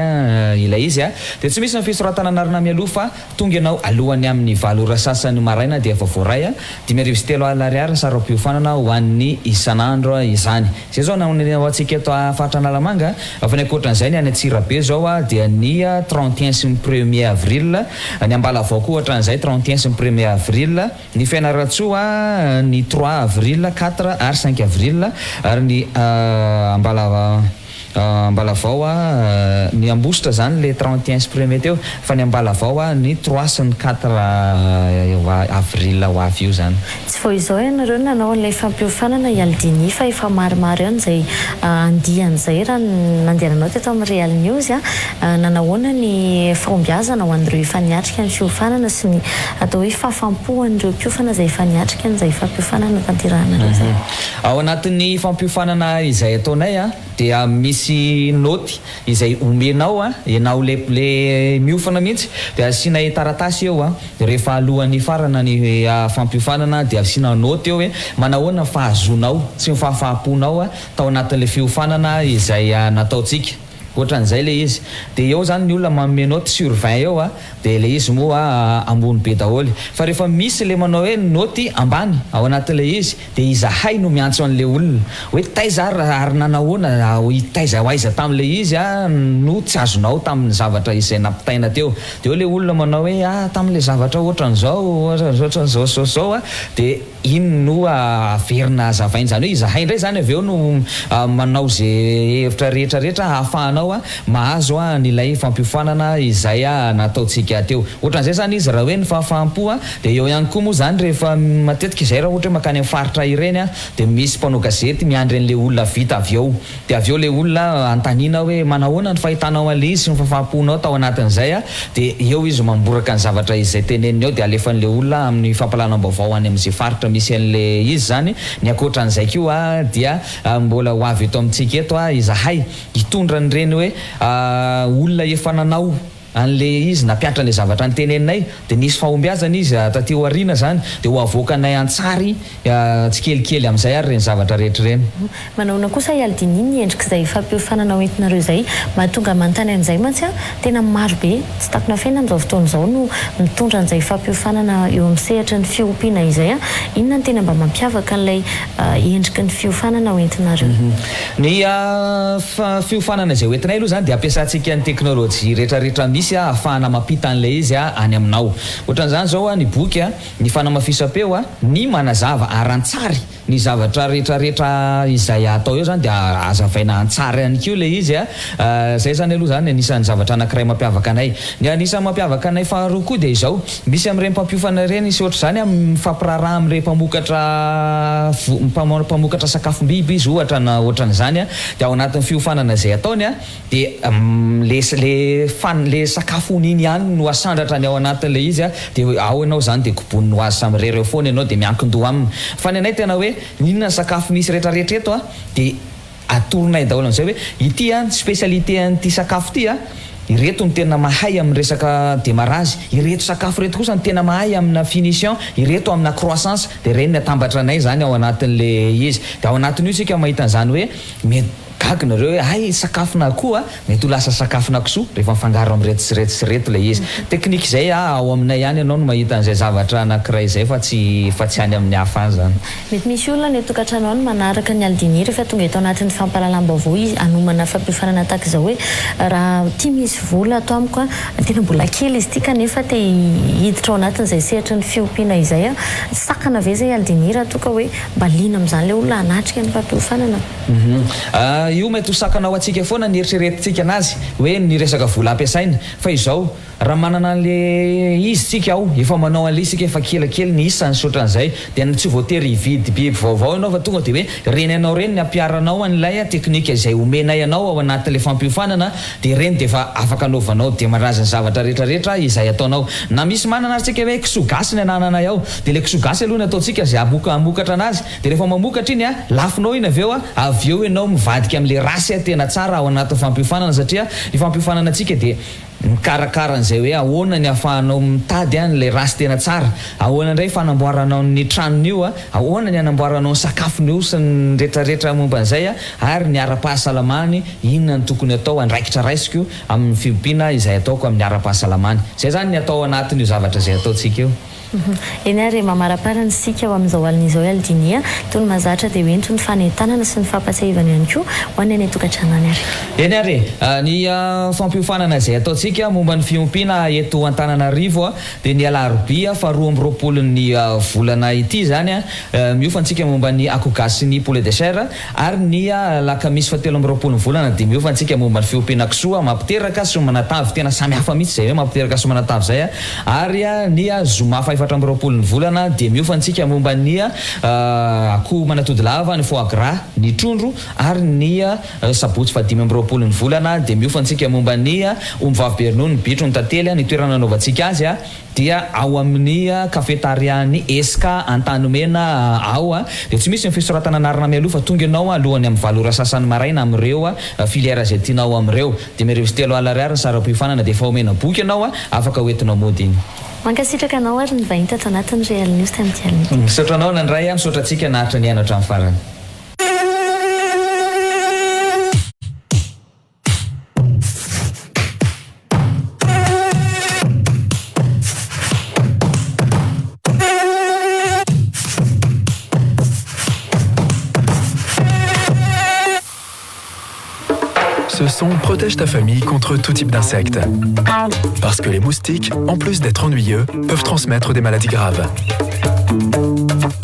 ilay izy. Dia tsy misy ny fisoratana anarana mialoha fa tonga ianao alohan'ny amin'ny valo ora sasany maraina dia efa voaray. 3500 ariary ny saram-piofanana ho an'ny isan'andro izany. Izay izao no ho antsika eto faritra Analamanga. Fa ny ankoatran'izay ny any Antsirabe izao dia ny 31 sy ny premier avril. Ny Ambalavao koa ohatran'izay 31 sy ny premier avril. Ny Fianarantsoa ny trois avril, quatre ary cinq avril ary ny Ambala Ambalavao ny Ambositra zany le 31 sy premier teo fa ny Ambalavao ny trois sy ny quatre avril ho avy io zany. Tsy vao izao ianareo no nanao an'ilay fampiofanana i Aldini fa efa maromaro ihany izay andiany izay raha ny nandehananao teto amin'ny Real News. Nanahoana ny fahombiazana ho an'ireo efa niatrika ny fiofanana sy ny atao hoe fahafampo an'ireo mpiofana izay efa niatrika an'izay fampiofanana tanterahanareo izay? Ao anatin'ny fampiofanana izay ataonay dia misy naoty izay omenao ianao le le miofana mihitsy dia asianay taratasy eo rehefa alohan'ny hifarana ny fampiofanana dia asiana naoty eo hoe manahoana ny fahazoanao sy ny fahafahamponao tao anatin'ilay fiofanana izay nataontsika. Ohatran'izay ilay izy. Dia eo izany ny olona manome note sur 20 eo a, dia ilay izy moa ambony be daholo. Fa rehefa misy ilay manao hoe note ambany ao anatin'ilay izy, dia izahay no miantso an'ilay olona. Hoe taiza ary ary nanahoana, taiza ho aiza tamin'ilay izy no tsy azonao tamin'ny zavatra izay nampitaina teo. Dia eo ilay olona manao hoe ah tamin'ilay zavatra ohatran'izao, ohatran'izao sy izao sy izao a, dia. Iny no averina hazavaina, izany hoe izahay indray izany avy eo no manao ze hevitra rehetra rehetra hahafahanao mahazo an'ilay fampiofanana izay nataontsika teo. Ohatran'izay izany izy raha hoe ny fahafaham-po dia eo ihany koa moa izany rehefa matetika izay raha ohatra hoe mankany amin'ny faritra ireny dia misy mpanao gazety miandry an'ilay olona vita avy eo. Dia avy eo ilay olona anontaniana hoe manahoana ny fahitanao an'ilay izy sy ny fahafaham-ponao tao anatin'izay a, dia eo izy mamboraka ny zavatra izay teneniny eo dia alefan'ilay olona amin'ny fampahalalam-baovao any amin'izay faritra misy an'ilay izy izany. Ny ankoatran'izay koa dia mbola ho avy eto amintsika eto izahay hitondra an'ireny hoe olona efa nanao an'ilay izy nampihatra an'ilay zavatra noteneninay dia nisy fahombiazana izy taty aoriana izany dia ho avoakanay an-tsary tsikelikely amin'izay ary ireny zavatra rehetra ireny. Manahoana kosa i Aldini ny endrik'izay fampiofanana hoentinareo izay? Mahatonga manontany an'izay mantsy an, tena maro be, tsy takona afenina amin'izao fotoana izao no mitondra an'izay fampiofanana eo amin'ny sehatry ny fiompiana izay an, inona no tena mba mampiavaka an'ilay endriky ny fiofanana hoentinareo? Ny fiofanana izay hoentinay aloha izany dia ampiasantsika ny teknolojia rehetrarehetra misy ahafahana mampita an'ilay izy any aminao. Ohatran'izany izao ny boky, ny fanamafisam-peo, ny manazava ara-ntsary ny zavatra rehetrarehetra izay atao eo izany dia hazavaina an-tsary ihany koa ilay izy. Izay izany aloha izany anisan'ny zavatra anankiray mampiavaka anay. Ny anisan'ny mampiavaka anay faharoa koa dia izao, misy amin'ireny mpampiofana ireny sy ohatr'izany mifampiraharaha amin'ireny mpamokatra vo- mpamokatra sakafom-biby izy ohatra na ohatran'izany dia ao anatin'ny fiofanana izay ataony dia le le fan- le sakafony iny ihany no asandratra ny ao anatin'ilay izy dia ao ianao izany dia koboniny ho azy samirery eo foana ianao dia miankin-doha aminy. Fa ny anay tena hoe inona ny sakafo misy rehetrarehetra eto dia Atoronay daholo amin'izay hoe ity an spécialité an'ity sakafo ity an, ireto no tena mahay amin'ny resaka démarrage, ireto sakafo ireto kosa no tena mahay amina finition, ireto amina croissance, dia ireny no atambatranay izany ao anatin'ilay izy. Dia ao anatin'io isika mahita an'izany hoe mety gaga nareo hoe hay sakafona akoho an, mety ho lasa sakafona kisoa rehefa mifangaro amin'ireto sy ireto sy ireto ilay izy. Technique izay an, ao aminay ihany ianao no mahita an'izay zavatra anankiray izay fa tsy fa tsy any amin'ny hafa any izany. Mety misy olona any an-tokantrano any manaraka ny Aldini rehefa tonga eto anatin'ny fampahalalam-baovao izy hanomana fampiofanana tahaka izao hoe raha ity misy vola ato amiko an, tena mbola kely izy ity kanefa te hiditra ao anatin'izay sehatry ny fiompiana izay an, sakana ve izay Aldini raha toa ka hoe mba liana amin'izany ilay olona hanatrika ny fampiofanana? Io mety ho sakana ho antsika foana ny eritreretintsika anazy hoe ny resaka vola ampiasaina. Fa izao, raha manana an'le izy tsika ao, efa manao an'le izy tsika efa kelikely ny isany sy ohatran'izay, dia tsy voatery hividy biby vaovao ianao fa tonga dia hoe ireny anao ireny ny ampiharanao an'ilay teknika izay omenay anao ao anatin'ilay fampiofanana dia ireny dia efa afaka anaovanao demarrage ny zavatra rehetra rehetra izay ataonao. Na misy manana ary tsika hoe kisoa gasy ny anananay ao, dia ilay kisoa gasy aloha ny ataontsika izay hamokatra anazy, Dia rehefa mamokatra iny a, lafonao iny avy eo a, avy eo ianao mivadika amin'ilay race tena tsara ao anatin'ny fampiofanana satria ny fampiofanana antsika dia mikarakara an'izay hoe ahoana ny ahafahanao mitady an'ilay race tena tsara, ahoana indray fanamboaranao ny tranon'io a, ahoana ny hanamboaranao ny sakafon'io sy ny retraretra momba an'izay a, ary ny ara-pahasalamany, inona no tokony atao, andraikitra raisiko amin'ny fiompiana izay ataoko amin'ny ara-pahasalamany. Izay izany ny atao anatin'io zavatra izay ataontsika io. Eny ary e, mamaraparana isika ho amin'izao alina izao i Aldinia, toy ny mahazatra dia ho ento ny fanentanana sy ny fampatsiahivana ihany koa ho an'ny any an-tokantrano any ary. Eny ary e, ny fampiofanana izay ataontsika momba ny fiompiana eto Antananarivo dia ny alarobia faha 22 ny volana ity izany, miofantsika momba ny akoho gasy sy ny poulet de chair, Ary ny alakamisy faha 23 ny volana dia miova antsika momba ny fiompiana kisoa mampiteraka sy manatavy, tena samy hafa mihitsy izay hoe mampiteraka sy manatavy izay a! Ary ny zoma faha 24 ny volana dia miova antsika momba ny akoho manatody lava, ny foie gras, ny trondro, ary ny sabotsy faha 25 ny volana dia miova antsika momba ny omby vavy be ronono, ny bitro, ny tantely, ny toerana anaovantsika azy. dia ao amin'ny cafetaria-n'ny Esca Antanimena ao dia tsy misy ny fisoratana anarana mialoha fa tonga ianao alohan'ny amin'ny valo ora sasany maraina amin'ireo filière izay tianao amin'ireo 3500 ariary ny saram-piofanana dia efa omena boky ianao afaka hoentinao mody iny. Mankasitraka anao ary ny vahiny tato anatin'ny Real News tamin'ity alina ity. Misaotra anao nandray, misaotra antsika naharitra nihaino hatramin'ny farany. Ce son protège ta famille contre tout type d'insectes. Parce que les moustiques, en plus d'être ennuyeux, peuvent transmettre des maladies graves.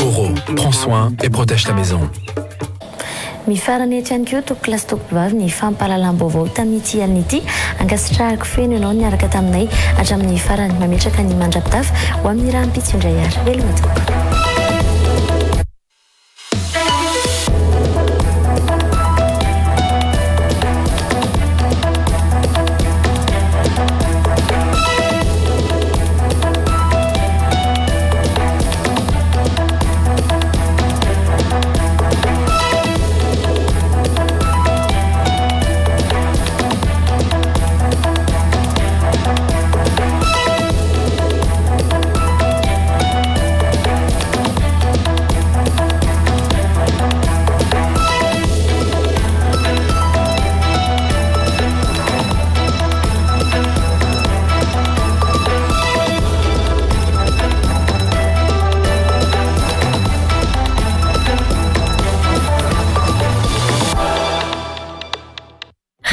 Oro, prends soin et protège ta maison. Mifarana eto ihany koa tompokolahy sy tompokovavy ny fampahalalam-baovao tamin'ity alina ity. Ankasitrahako feno ianao niaraka taminay hatramin'ny farany. Mametraka ny mandra-pitafa ho amin'ny rahampitso indray ary. Veloma tompoko.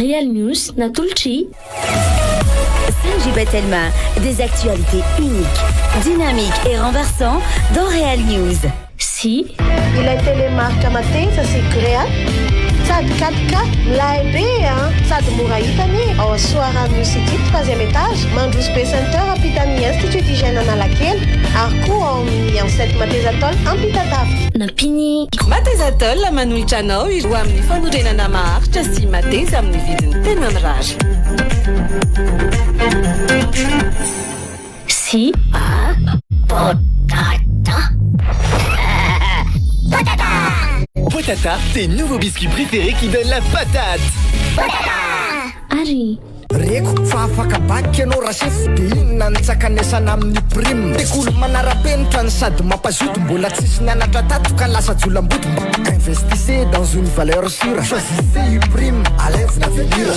Real News natolotr'i. Saint Telma, des actualités uniques, dynamiques et renversants dans Real News. Sy. Ilay télé marque mateza sy Grea sady 4K milay be an! Sady mora hita anie ao Soarano City troisième étage, Mandroso Be Center ampitan'ny Institut d'Hygiène Analakely ary koa ao amin'ny Enceinte Matezatol Ampitatafika. Nampian'i. Matezatol manolotra anao ireo amin'ny fanorenana maharitra sy mateza amin'ny vidiny tena mirary. Sy. A. Potata. Potata! Potata, tes nouveaux biscuits préférés qui donnent la patate! Potata! Ary. Reko fa afaka bac ianao rasefo de inona ny tsakanesana amin'ny prime? Sekoly manara-penitra no sady mampazoto mbola tsisy nianatra tato ka lasa jolamboto mba investissez dans une valeur sure choisissez U-prime alaivo l'avenir.